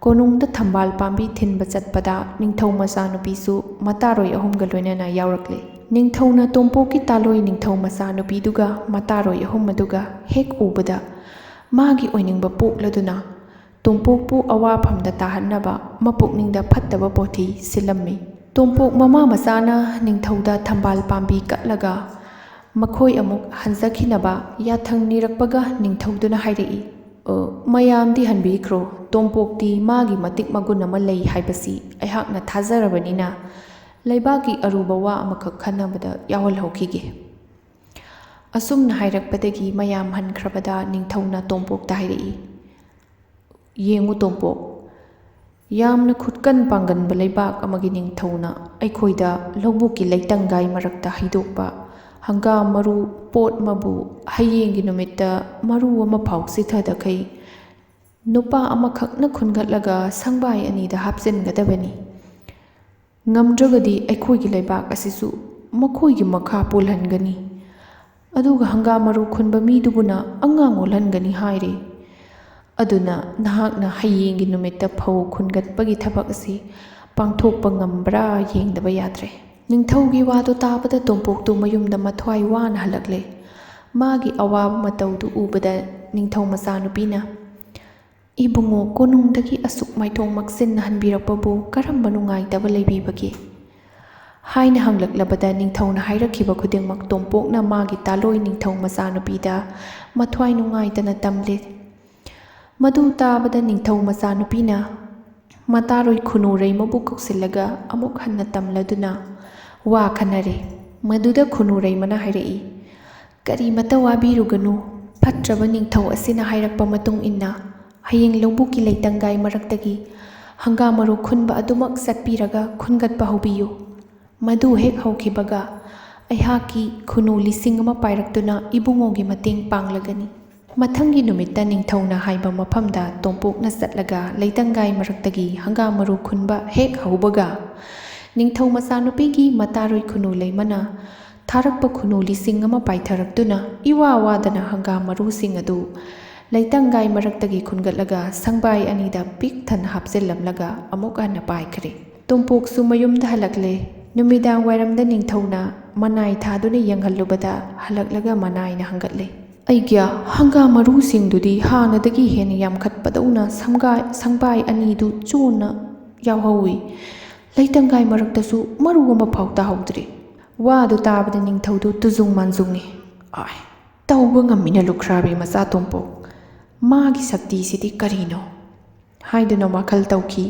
ꯀꯣꯅꯨꯡꯗ ꯊꯝꯕꯥꯜ ꯄꯥꯝꯕꯤ ꯊꯤꯟꯕ ꯆꯠꯄꯗ ꯅꯤꯡꯊꯧ ꯃꯆꯥꯅꯨꯄꯤꯁꯨ ꯃꯇꯥꯔꯣꯏ ꯑꯍꯨꯝꯒ ꯂꯣꯏꯅꯅ ꯌꯥꯎꯔꯛꯂꯦ꯫ ꯅꯤꯡꯊꯧꯅ ꯇꯣꯝꯄꯣꯛꯀꯤ ꯇꯥꯂꯣꯏ ꯅꯤꯡꯊꯧ ꯃꯆꯥꯅꯨꯄꯤꯗꯨꯒ ꯃꯇꯥꯔꯣꯏ ꯑꯍꯨꯝ ꯑꯗꯨꯒ ꯍꯦꯛ ꯎꯕꯗ ꯃꯥꯒꯤ ꯑꯣꯏꯅꯤꯡꯕ ꯄꯣꯛꯂꯗꯨꯅ ꯇꯣꯝꯄꯣꯛꯄꯨ ꯑꯋꯥꯐꯝꯗ ꯇꯥꯍꯟꯅꯕ ꯃꯄꯨꯛꯅꯤꯡꯗ ꯐꯠꯇꯕ ꯄꯣꯊꯤ ꯁꯤꯜꯂꯝꯃꯤ꯫ ꯇꯣꯝꯄꯣꯛ ꯃꯃꯥ ꯃꯆꯥꯅ ꯅꯤꯡꯊꯧꯗ ꯊꯝꯕꯥꯜ ꯄꯥꯝꯕꯤ ꯀꯠꯂꯒ ꯃꯈꯣꯏ ꯑꯃꯨꯛ ꯍꯟꯖꯈꯤꯅꯕ ꯌꯥꯊꯪ ꯅꯤꯔꯛꯄꯒ ꯅꯤꯡꯊꯧꯗꯨꯅ ꯍꯥꯏꯔꯛꯏ, "ꯑ, ꯃꯌꯥꯝꯗꯤ ꯍꯟꯕꯤꯈ꯭ꯔꯣ꯫ ꯇꯣꯝꯄꯣꯛꯇꯤ ꯃꯥꯒꯤ ꯃꯇꯤꯛ ꯃꯒꯨꯟ ꯑꯃ ꯂꯩ ꯍꯥꯏꯕꯁꯤ ꯑꯩꯍꯥꯛꯅ ꯊꯥꯖꯔꯕꯅꯤꯅ ꯂꯩꯕꯥꯛꯀꯤ ꯑꯔꯨꯕ ꯋꯥ ꯑꯃꯈꯛ ꯈꯟꯅꯕꯗ ꯌꯥꯎꯍꯜꯍꯧꯈꯤꯒꯦ꯫" ꯑꯁꯨꯝꯅ ꯍꯥꯏꯔꯛꯄꯗꯒꯤ ꯃꯌꯥꯝ ꯍꯟꯈ꯭ꯔꯕꯗ ꯅꯤꯡꯊꯧꯅ ꯇꯣꯝꯄꯣꯛꯇ ꯍꯥꯏꯔꯛꯏ, "ꯌꯦꯡꯉꯨ ꯇꯣꯝꯄꯣꯛ, ꯌꯥꯝꯅ ꯈꯨꯠꯀꯟ ꯄꯥꯡꯒꯟꯕ ꯂꯩꯕꯥꯛ ꯑꯃꯒꯤ ꯅꯤꯡꯊꯧꯅ ꯑꯩꯈꯣꯏꯗ ꯂꯧꯕꯨꯛꯀꯤ ꯂꯩꯇꯪꯒꯥꯏ ꯃꯔꯛꯇ ꯍꯩꯗꯣꯛꯄ ꯍꯪꯒꯥꯝ ꯃꯔꯨ ꯄꯣꯠ ꯑꯃꯕꯨ ꯍꯌꯦꯡꯒꯤ ꯅꯨꯃꯤꯠꯇ ꯃꯔꯨ ꯑꯃꯐꯥꯎ ꯆꯤꯊꯗꯈꯩ ꯅꯨꯄꯥ ꯑꯃꯈꯛꯅ ꯈꯨꯟꯒꯠꯂꯒ ꯁꯪꯕꯥꯏ ꯑꯅꯤꯗ ꯍꯥꯞꯆꯤꯟꯒꯗꯕꯅꯤ꯫ ꯉꯝꯗ꯭ꯔꯒꯗꯤ ꯑꯩꯈꯣꯏꯒꯤ ꯂꯩꯕꯥꯛ ꯑꯁꯤꯁꯨ ꯃꯈꯣꯏꯒꯤ ꯃꯈꯥ ꯄꯣꯜꯍꯟꯒꯅꯤ꯫ ꯑꯗꯨꯒ ꯍꯪꯒꯥꯝ ꯃꯔꯨ ꯈꯨꯟꯕ ꯃꯤꯗꯨꯕꯨꯅ ꯑꯉꯥꯡ ꯑꯣꯜꯍꯟꯒꯅꯤ ꯍꯥꯏꯔꯦ꯫ ꯑꯗꯨꯅ ꯅꯍꯥꯛꯅ ꯍꯌꯦꯡꯒꯤ ꯅꯨꯃꯤꯠꯇ ꯐꯧ ꯈꯨꯟꯒꯠꯄꯒꯤ ꯊꯕꯛ ꯑꯁꯤ ꯄꯥꯡꯊꯣꯛꯄ ꯉꯝꯕ꯭ꯔꯥ ꯌꯦꯡꯗꯕ ꯌꯥꯗ꯭ꯔꯦ꯫ ꯅꯤꯡꯊꯧꯒꯤ ꯋꯥꯗꯨ ꯇꯥꯕꯗ ꯇꯣꯝꯄꯣꯛꯇꯨ ꯃꯌꯨꯝꯗ ꯃꯊ꯭ꯋꯥꯏ ꯋꯥꯅ ꯍꯜꯂꯛꯂꯦ꯫ ꯃꯥꯒꯤ ꯑꯋꯥꯕ ꯃꯇꯧꯗꯨ ꯎꯕꯗ ꯅꯤꯡꯊꯧ ꯃꯆꯥꯅꯨꯄꯤꯅ, "ꯏꯕꯨꯡꯉꯣ, ꯀꯣꯅꯨꯡꯗꯒꯤ ꯑꯁꯨꯛ ꯃꯥꯏꯊꯣꯡ ꯃꯛꯁꯤꯟꯅ ꯍꯟꯕꯤꯔꯛꯄꯕꯨ ꯀꯔꯝꯕ ꯅꯨꯡꯉꯥꯏꯇꯕ ꯂꯩꯕꯤꯕꯒꯦ?" ꯍꯥꯏꯅ ꯍꯪꯂꯛꯂꯕꯗ ꯅꯤꯡꯊꯧꯅ ꯍꯥꯏꯔꯛꯈꯤꯕ ꯈꯨꯗꯤꯡꯃꯛ ꯇꯣꯝꯄꯣꯛꯅ ꯃꯥꯒꯤ ꯇꯥꯂꯣꯏ ꯅꯤꯡꯊꯧ ꯃꯆꯥꯅꯨꯄꯤꯗ ꯃꯊ꯭ꯋꯥꯏ ꯅꯨꯡꯉꯥꯏꯇꯅ ꯇꯝꯂꯦ꯫ ꯃꯗꯨ ꯇꯥꯕꯗ ꯅꯤꯡꯊꯧ ꯃꯆꯥꯅꯨꯄꯤꯅ ꯃꯇꯥꯔꯣꯏ ꯈꯨꯅꯨꯔꯩꯃꯕꯨ ꯀꯧꯁꯤꯜꯂꯒ ꯑꯃꯨꯛ ꯍꯟꯅ ꯇꯝꯂꯗꯨꯅ ꯋꯥ ꯈꯟꯅꯔꯦ꯫ ꯃꯗꯨꯗ ꯈꯨꯅꯨꯔꯩꯃꯅ ꯍꯥꯏꯔꯛꯏ, "ꯀꯔꯤꯃꯇ ꯋꯥꯕꯤꯔꯨꯒꯅꯨ, ꯐꯠꯇ꯭ꯔꯕ ꯅꯤꯡꯊꯧ ꯑꯁꯤꯅ ꯍꯥꯏꯔꯛꯄ ꯃꯇꯨꯡ ꯏꯟꯅ ꯍꯌꯦꯡ ꯂꯧꯕꯨꯛꯀꯤ ꯂꯩꯇꯪꯒꯥꯏ ꯃꯔꯛꯇꯒꯤ ꯍꯪꯒꯥꯝ ꯃꯔꯨ ꯈꯨꯟꯕ ꯑꯗꯨꯃꯛ ꯆꯠꯄꯤꯔꯒ ꯈꯨꯟꯒꯠꯄ ꯍꯧꯕꯤꯌꯨ꯫ ꯃꯗꯨ ꯍꯦꯛ ꯍꯧꯈꯤꯕꯒ ꯑꯩꯍꯥꯛꯀꯤ ꯈꯨꯅꯨ ꯂꯤꯁꯤꯡ ꯑꯃ ꯄꯥꯏꯔꯛꯇꯨꯅ ꯏꯕꯨꯡꯉꯣꯒꯤ ꯃꯇꯦꯡ ꯄꯥꯡꯂꯒꯅꯤ꯫" ꯃꯊꯪꯒꯤ ꯅꯨꯃꯤꯠꯇ ꯅꯤꯡꯊꯧꯅ ꯍꯥꯏꯕ ꯃꯐꯝꯗ ꯇꯣꯝꯄꯣꯛꯅ ꯆꯠꯂꯒ ꯂꯩꯇꯪꯒꯥꯏ ꯃꯔꯛꯇꯒꯤ ꯍꯪꯒꯥꯝ ꯃꯔꯨ ꯈꯨꯟꯕ ꯍꯦꯛ ꯍꯧꯕꯒ, ꯅꯤꯡꯊꯧ ꯃꯆꯥꯅꯨꯄꯤꯒꯤ ꯃꯇꯥꯔꯣꯏ ꯈꯨꯅꯨ ꯂꯩꯃꯅ ꯊꯥꯔꯛꯄ ꯈꯨꯅꯨ ꯂꯤꯁꯤꯡ ꯑꯃ ꯄꯥꯏꯊꯔꯛꯇꯨꯅ ꯏꯋꯥ ꯋꯥꯗꯅ ꯍꯪꯒꯥꯝ ꯃꯔꯨꯁꯤꯡ ꯑꯗꯨ ꯂꯩꯇꯪꯒꯥꯏ ꯃꯔꯛꯇꯒꯤ ꯈꯨꯟꯒꯠꯂꯒ ꯁꯪꯕꯥꯏ ꯑꯅꯤꯗ ꯄꯤꯛ ꯊꯟꯅ ꯍꯥꯞꯆꯤꯜꯂꯝꯂꯒ ꯑꯃꯨꯛ ꯍꯟꯅ ꯄꯥꯏꯈ꯭ꯔꯦ꯫ ꯇꯣꯝꯄꯣꯛꯁꯨ ꯃꯌꯨꯝꯗ ꯍꯜꯂꯛꯂꯦ꯫ ꯅꯨꯃꯤꯗꯥꯡ ꯋꯥꯏꯔꯝꯗ ꯅꯤꯡꯊꯧꯅ ꯃꯅꯥꯏ ꯊꯥꯗꯨꯅ ꯌꯦꯡꯍꯜꯂꯨꯕꯗ ꯍꯜꯂꯛꯂꯒ ꯃꯅꯥꯏꯅ ꯍꯪꯒꯠꯂꯦ, "ꯑꯩꯒꯤ ꯍꯪꯒꯥꯝ ꯃꯔꯨꯁꯤꯡꯗꯨꯗꯤ ꯍꯥꯟꯅꯗꯒꯤ ꯍꯦꯟꯅ ꯌꯥꯝꯈꯠꯄꯗꯧꯅ ꯁꯝꯒꯥꯏ-, ꯁꯪꯕꯥꯏ ꯑꯅꯤꯗꯨ ꯆꯣꯟꯅ ꯌꯥꯎꯍꯧꯏ꯫ ꯂꯩꯇꯪꯒꯥꯏ ꯃꯔꯛꯇꯁꯨ ꯃꯔꯨ ꯑꯃꯐꯥꯎ ꯇꯥꯍꯧꯗ꯭ꯔꯦ꯫" ꯋꯥꯗꯨ ꯇꯥꯕꯗ ꯅꯤꯡꯊꯧꯗꯨ ꯇꯨꯖꯨꯡ ꯃꯥꯟꯖꯨꯡꯉꯤ꯫ "ꯑꯥꯏ, ꯇꯧꯕ ꯉꯝꯃꯤꯅ ꯂꯨꯈ꯭ꯔꯥꯕꯤ ꯃꯆꯥ ꯇꯣꯝꯄꯣꯛ꯫ ꯃꯥꯒꯤ ꯁꯛꯇꯤꯁꯤꯗꯤ ꯀꯔꯤꯅꯣ?" ꯍꯥꯏꯗꯨꯅ ꯋꯥꯈꯜ ꯇꯧꯈꯤ꯫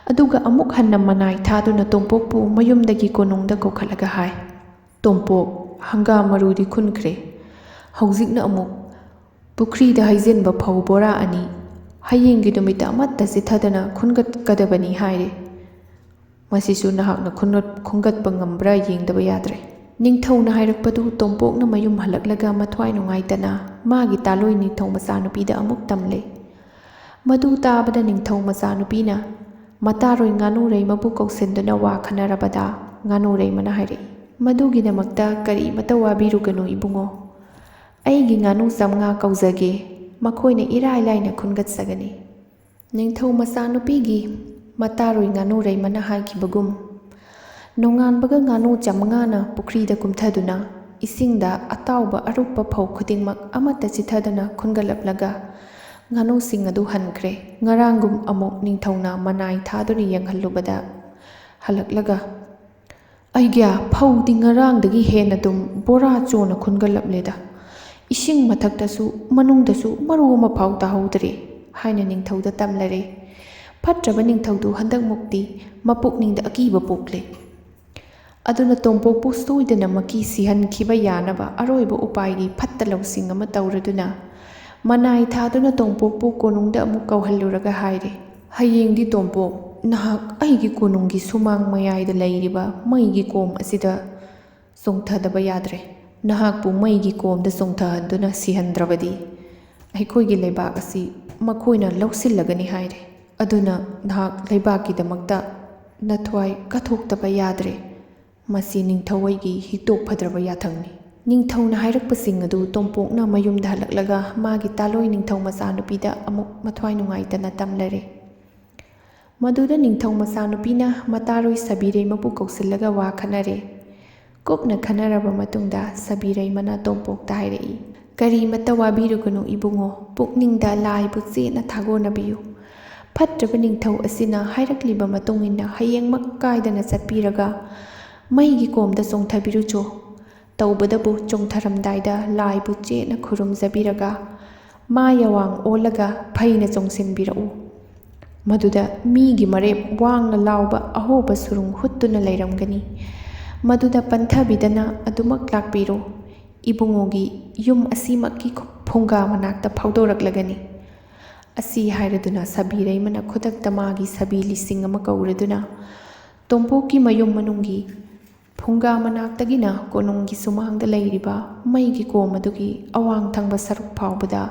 ꯑꯗꯨꯒ ꯑꯃꯨꯛ ꯍꯟꯅ ꯃꯅꯥꯏ ꯊꯥꯗꯨꯅ ꯇꯣꯝꯄꯣꯛꯄꯨ ꯃꯌꯨꯝꯗꯒꯤ ꯀꯣꯅꯨꯡꯗ ꯀꯧꯈꯠꯂꯒ ꯍꯥꯏ, "ꯇꯣꯝꯄꯣꯛ, ꯍꯪꯒꯥꯝ ꯃꯔꯨꯗꯤ ꯈꯨꯟꯈ꯭ꯔꯦ꯫ ꯍꯧꯖꯤꯛꯅ ꯑꯃꯨꯛ ꯄꯨꯈ꯭ꯔꯤꯗ ꯍꯩꯖꯤꯟꯕ ꯐꯧ ꯕꯣꯔꯥ ꯑꯅꯤ ꯍꯌꯦꯡꯒꯤ ꯅꯨꯃꯤꯠꯇ ꯑꯃꯠꯇ ꯆꯤꯠꯊꯗꯅ ꯈꯨꯟꯒꯠꯀꯗꯕꯅꯤ ꯍꯥꯏꯔꯦ꯫ ꯃꯁꯤꯁꯨ ꯅꯍꯥꯛꯅ ꯈꯨꯟꯒꯠ-, ꯈꯨꯟꯒꯠꯄ ꯉꯝꯕ꯭ꯔꯥ ꯌꯦꯡꯗꯕ ꯌꯥꯗ꯭ꯔꯦ꯫" ꯅꯤꯡꯊꯧꯅ ꯍꯥꯏꯔꯛꯄꯗꯨ ꯇꯣꯝꯄꯣꯛꯅ ꯃꯌꯨꯝ ꯍꯜꯂꯛꯂꯒ ꯃꯊ꯭ꯋꯥꯏ ꯅꯨꯡꯉꯥꯏꯇꯅ ꯃꯥꯒꯤ ꯇꯥꯂꯣꯏ ꯅꯤꯡꯊꯧ ꯃꯆꯥꯅꯨꯄꯤꯗ ꯑꯃꯨꯛ ꯇꯝꯂꯦ꯫ ꯃꯗꯨ ꯇꯥꯕꯗ ꯅꯤꯡꯊꯧ ꯃꯆꯥꯅꯨꯄꯤꯅ ꯃꯇꯥꯔꯣꯏ ꯉꯥꯅꯨꯔꯩꯃꯕꯨ ꯀꯧꯁꯤꯟꯗꯨꯅ ꯋꯥ ꯈꯟꯅꯔꯕꯗ ꯉꯥꯅꯨꯔꯩꯃꯅ ꯍꯥꯏꯔꯛꯏ, "ꯃꯗꯨꯒꯤꯗꯃꯛꯇ ꯀꯔꯤꯃꯇ ꯋꯥꯕꯤꯔꯨꯒꯅꯨ ꯏꯕꯨꯡꯉꯣ꯫ ꯑꯩꯒꯤ ꯉꯥꯅꯨ ꯆꯥꯝꯃꯉꯥ ꯀꯧꯖꯒꯦ꯫ ꯃꯈꯣꯏꯅ ꯏꯔꯥꯏ ꯂꯥꯏꯅ ꯈꯨꯟꯒꯠꯆꯒꯅꯤ꯫ ꯅꯤꯡꯊꯧ ꯃꯆꯥꯅꯨꯄꯤꯒꯤ ꯃꯇꯥꯔꯣꯏ ꯉꯥꯅꯨꯔꯩꯃꯅ ꯍꯥꯏꯈꯤꯕꯒꯨꯝ, ꯅꯣꯡꯉꯥꯟꯕꯒ ꯉꯥꯅꯨ ꯆꯥꯃꯉꯥꯅ ꯄꯨꯈ꯭ꯔꯤꯗ ꯀꯨꯝꯊꯗꯨꯅ ꯏꯁꯤꯡꯗ ꯑꯇꯥꯎꯕ ꯑꯔꯨꯞꯄ ꯐꯧ ꯈꯨꯗꯤꯡꯃꯛ ꯑꯃꯠꯇ ꯆꯤꯊꯗꯅ ꯈꯨꯟꯒꯠꯂꯛꯂꯒ ꯉꯥꯅꯨꯁꯤꯡ ꯑꯗꯨ ꯍꯟꯈ꯭ꯔꯦ꯫ ꯉꯔꯥꯡꯒꯨꯝ ꯑꯃꯨꯛ ꯅꯤꯡꯊꯧꯅ ꯃꯅꯥꯏ ꯊꯥꯗꯨꯅ ꯌꯦꯡꯍꯜꯂꯨꯕꯗ ꯍꯜꯂꯛꯂꯒ, "ꯑꯩꯒ꯭ꯌꯥ, ꯐꯧꯗꯤ ꯉꯔꯥꯡꯗꯒꯤ ꯍꯦꯟꯅ ꯑꯗꯨꯝ ꯕꯣꯔꯥ ꯆꯣꯟꯅ ꯈꯨꯟꯒꯠꯂꯛꯂꯦꯗ꯫ ꯏꯁꯤꯡ ꯃꯊꯛꯇꯁꯨ ꯃꯅꯨꯡꯗꯁꯨ ꯃꯔꯨ ꯑꯃ ꯐꯥꯎ ꯇꯥꯍꯧꯗ꯭ꯔꯦ" ꯍꯥꯏꯅ ꯅꯤꯡꯊꯧꯗ ꯇꯝꯂꯔꯦ꯫ ꯐꯠꯇ꯭ꯔꯕ ꯅꯤꯡꯊꯧꯗꯨ ꯍꯟꯗꯛꯃꯨꯛꯇꯤ ꯃꯄꯨꯛꯅꯤꯡꯗ ꯑꯀꯤꯕ ꯄꯣꯛꯂꯦ꯫ ꯑꯗꯨꯅ ꯇꯣꯝꯄꯣꯛꯄꯨ ꯁꯣꯏꯗꯅꯃꯛꯀꯤ ꯁꯤꯍꯟꯈꯤꯕ ꯌꯥꯅꯕ ꯑꯔꯣꯏꯕ ꯎꯄꯥꯏꯒꯤ ꯐꯠꯇ ꯂꯧꯁꯤꯡ ꯑꯃ ꯇꯧꯔꯗꯨꯅ ꯃꯅꯥꯏ ꯊꯥꯗꯨꯅ ꯇꯣꯝꯄꯣꯛꯄꯨ ꯀꯣꯅꯨꯡꯗ ꯑꯃꯨꯛ ꯀꯧꯍꯜꯂꯨꯔꯒ ꯍꯥꯏꯔꯦ, "ꯍꯌꯦꯡꯗꯤ ꯇꯣꯝꯄꯣꯛ, ꯅꯍꯥꯛ ꯑꯩꯒꯤ ꯀꯣꯅꯨꯡꯒꯤ ꯁꯨꯃꯥꯡ ꯃꯌꯥꯏꯗ ꯂꯩꯔꯤꯕ ꯃꯩꯒꯤ ꯀꯣꯝ ꯑꯁꯤꯗ ꯆꯣꯡꯊꯗꯕ ꯌꯥꯗ꯭ꯔꯦ꯫ ꯅꯍꯥꯛꯄꯨ ꯃꯩꯒꯤ ꯀꯣꯝꯗ ꯆꯣꯡꯊꯍꯟꯗꯨꯅ ꯁꯤꯍꯟꯗ꯭ꯔꯕꯗꯤ ꯑꯩꯈꯣꯏꯒꯤ ꯂꯩꯕꯥꯛ ꯑꯁꯤ ꯃꯈꯣꯏꯅ ꯂꯧꯁꯤꯜꯂꯒꯅꯤ" ꯍꯥꯏꯔꯦ꯫ "ꯑꯗꯨꯅ ꯅꯍꯥꯛ ꯂꯩꯕꯥꯛꯀꯤꯗꯃꯛꯇ ꯅꯊ꯭ꯋꯥꯏ ꯀꯠꯊꯣꯛꯇꯕ ꯌꯥꯗ꯭ꯔꯦ꯫ ꯃꯁꯤ ꯅꯤꯡꯊꯧ ꯑꯩꯒꯤ ꯍꯤꯛꯇꯣꯛ ꯐꯗ꯭ꯔꯕ ꯌꯥꯊꯪꯅꯤ"꯫ ꯅꯤꯡꯊꯧꯅ ꯍꯥꯏꯔꯛꯄꯁꯤꯡ ꯑꯗꯨ ꯇꯣꯝꯄꯣꯛꯅ ꯃꯌꯨꯝꯗ ꯍꯜꯂꯛꯂꯒ ꯃꯥꯒꯤ ꯇꯥꯂꯣꯏ ꯅꯤꯡꯊꯧ ꯃꯆꯥꯅꯨꯄꯤꯗ ꯑꯃꯨꯛ ꯃꯊ꯭ꯋꯥꯏ ꯅꯨꯡꯉꯥꯏꯇꯅ ꯇꯝꯂꯔꯦ꯫ ꯃꯗꯨꯗ ꯅꯤꯡꯊꯧ ꯃꯆꯥꯅꯨꯄꯤꯅ ꯃꯇꯥꯔꯣꯏ ꯁꯕꯤꯔꯩꯃꯕꯨ ꯀꯧꯁꯤꯜꯂꯒ ꯋꯥ ꯈꯟꯅꯔꯦ꯫ ꯀꯨꯞꯅ ꯈꯟꯅꯔꯕ ꯃꯇꯨꯡꯗ ꯁꯕꯤꯔꯩꯃꯅ ꯇꯣꯝꯄꯣꯛꯇ ꯍꯥꯏꯔꯛꯏ, "ꯀꯔꯤꯃꯠꯇ ꯋꯥꯕꯤꯔꯨꯒꯅꯨ ꯏꯕꯨꯡꯉꯣ, ꯄꯨꯛꯅꯤꯡꯗ ꯂꯥꯏꯕꯨ ꯆꯦꯠꯅ ꯊꯥꯒꯣꯟꯅꯕꯤꯌꯨ꯫ ꯐꯠꯇ꯭ꯔꯕ ꯅꯤꯡꯊꯧ ꯑꯁꯤꯅ ꯍꯥꯏꯔꯛꯂꯤꯕ ꯃꯇꯨꯡ ꯏꯟꯅ ꯍꯌꯦꯡꯃꯛ ꯀꯥꯏꯗꯅ ꯆꯠꯄꯤꯔꯒ ꯃꯩꯒꯤ ꯀꯣꯝꯗ ꯆꯣꯡꯊꯕꯤꯔꯨꯆꯣ꯫ ꯇꯧꯕꯗꯕꯨ ꯆꯣꯡꯊꯔꯝꯗꯥꯏꯗ ꯂꯥꯏꯕꯨ ꯆꯦꯠꯅ ꯈꯨꯔꯨꯝꯖꯕꯤꯔꯒ ꯃꯥ ꯌꯥꯋꯥꯡ ꯑꯣꯜꯂꯒ ꯐꯩꯅ ꯆꯣꯡꯁꯤꯟꯕꯤꯔꯛꯎ꯫ ꯃꯗꯨꯗ ꯃꯤꯒꯤ ꯃꯔꯦꯞ ꯋꯥꯡꯅ ꯂꯥꯎꯕ ꯑꯍꯣꯕ ꯁꯨꯔꯨꯡ ꯍꯨꯠꯇꯨꯅ ꯂꯩꯔꯝꯒꯅꯤ꯫ ꯃꯗꯨꯗ ꯄꯟꯊꯕꯤꯗꯅ ꯑꯗꯨꯃꯛ ꯂꯥꯛꯄꯤꯔꯣ꯫ ꯏꯕꯨꯡꯉꯣꯒꯤ ꯌꯨꯝ ꯑꯁꯤꯃꯛꯀꯤ ꯐꯨꯡꯒꯥ ꯃꯅꯥꯛꯇ ꯐꯥꯎꯗꯣꯔꯛꯂꯒꯅꯤ"꯫ ꯑꯁꯤ ꯍꯥꯏꯔꯗꯨꯅ ꯁꯕꯤꯔꯩꯃꯅ ꯈꯨꯗꯛꯇ ꯃꯥꯒꯤ ꯁꯕꯤ ꯂꯤꯁꯤꯡ ꯑꯃ ꯀꯧꯔꯗꯨꯅ ꯇꯣꯝꯄꯣꯛꯀꯤ ꯃꯌꯨꯝ ꯃꯅꯨꯡꯒꯤ ꯐꯨꯡꯒꯥ ꯃꯅꯥꯛꯇꯒꯤꯅ ꯀꯣꯅꯨꯡꯒꯤ ꯁꯨꯃꯥꯡꯗ ꯂꯩꯔꯤꯕ ꯃꯩꯒꯤ ꯀꯣꯝ ꯑꯗꯨꯒꯤ ꯑꯋꯥꯡ ꯊꯪꯕ ꯁꯔꯨꯛ ꯐꯥꯎꯕꯗ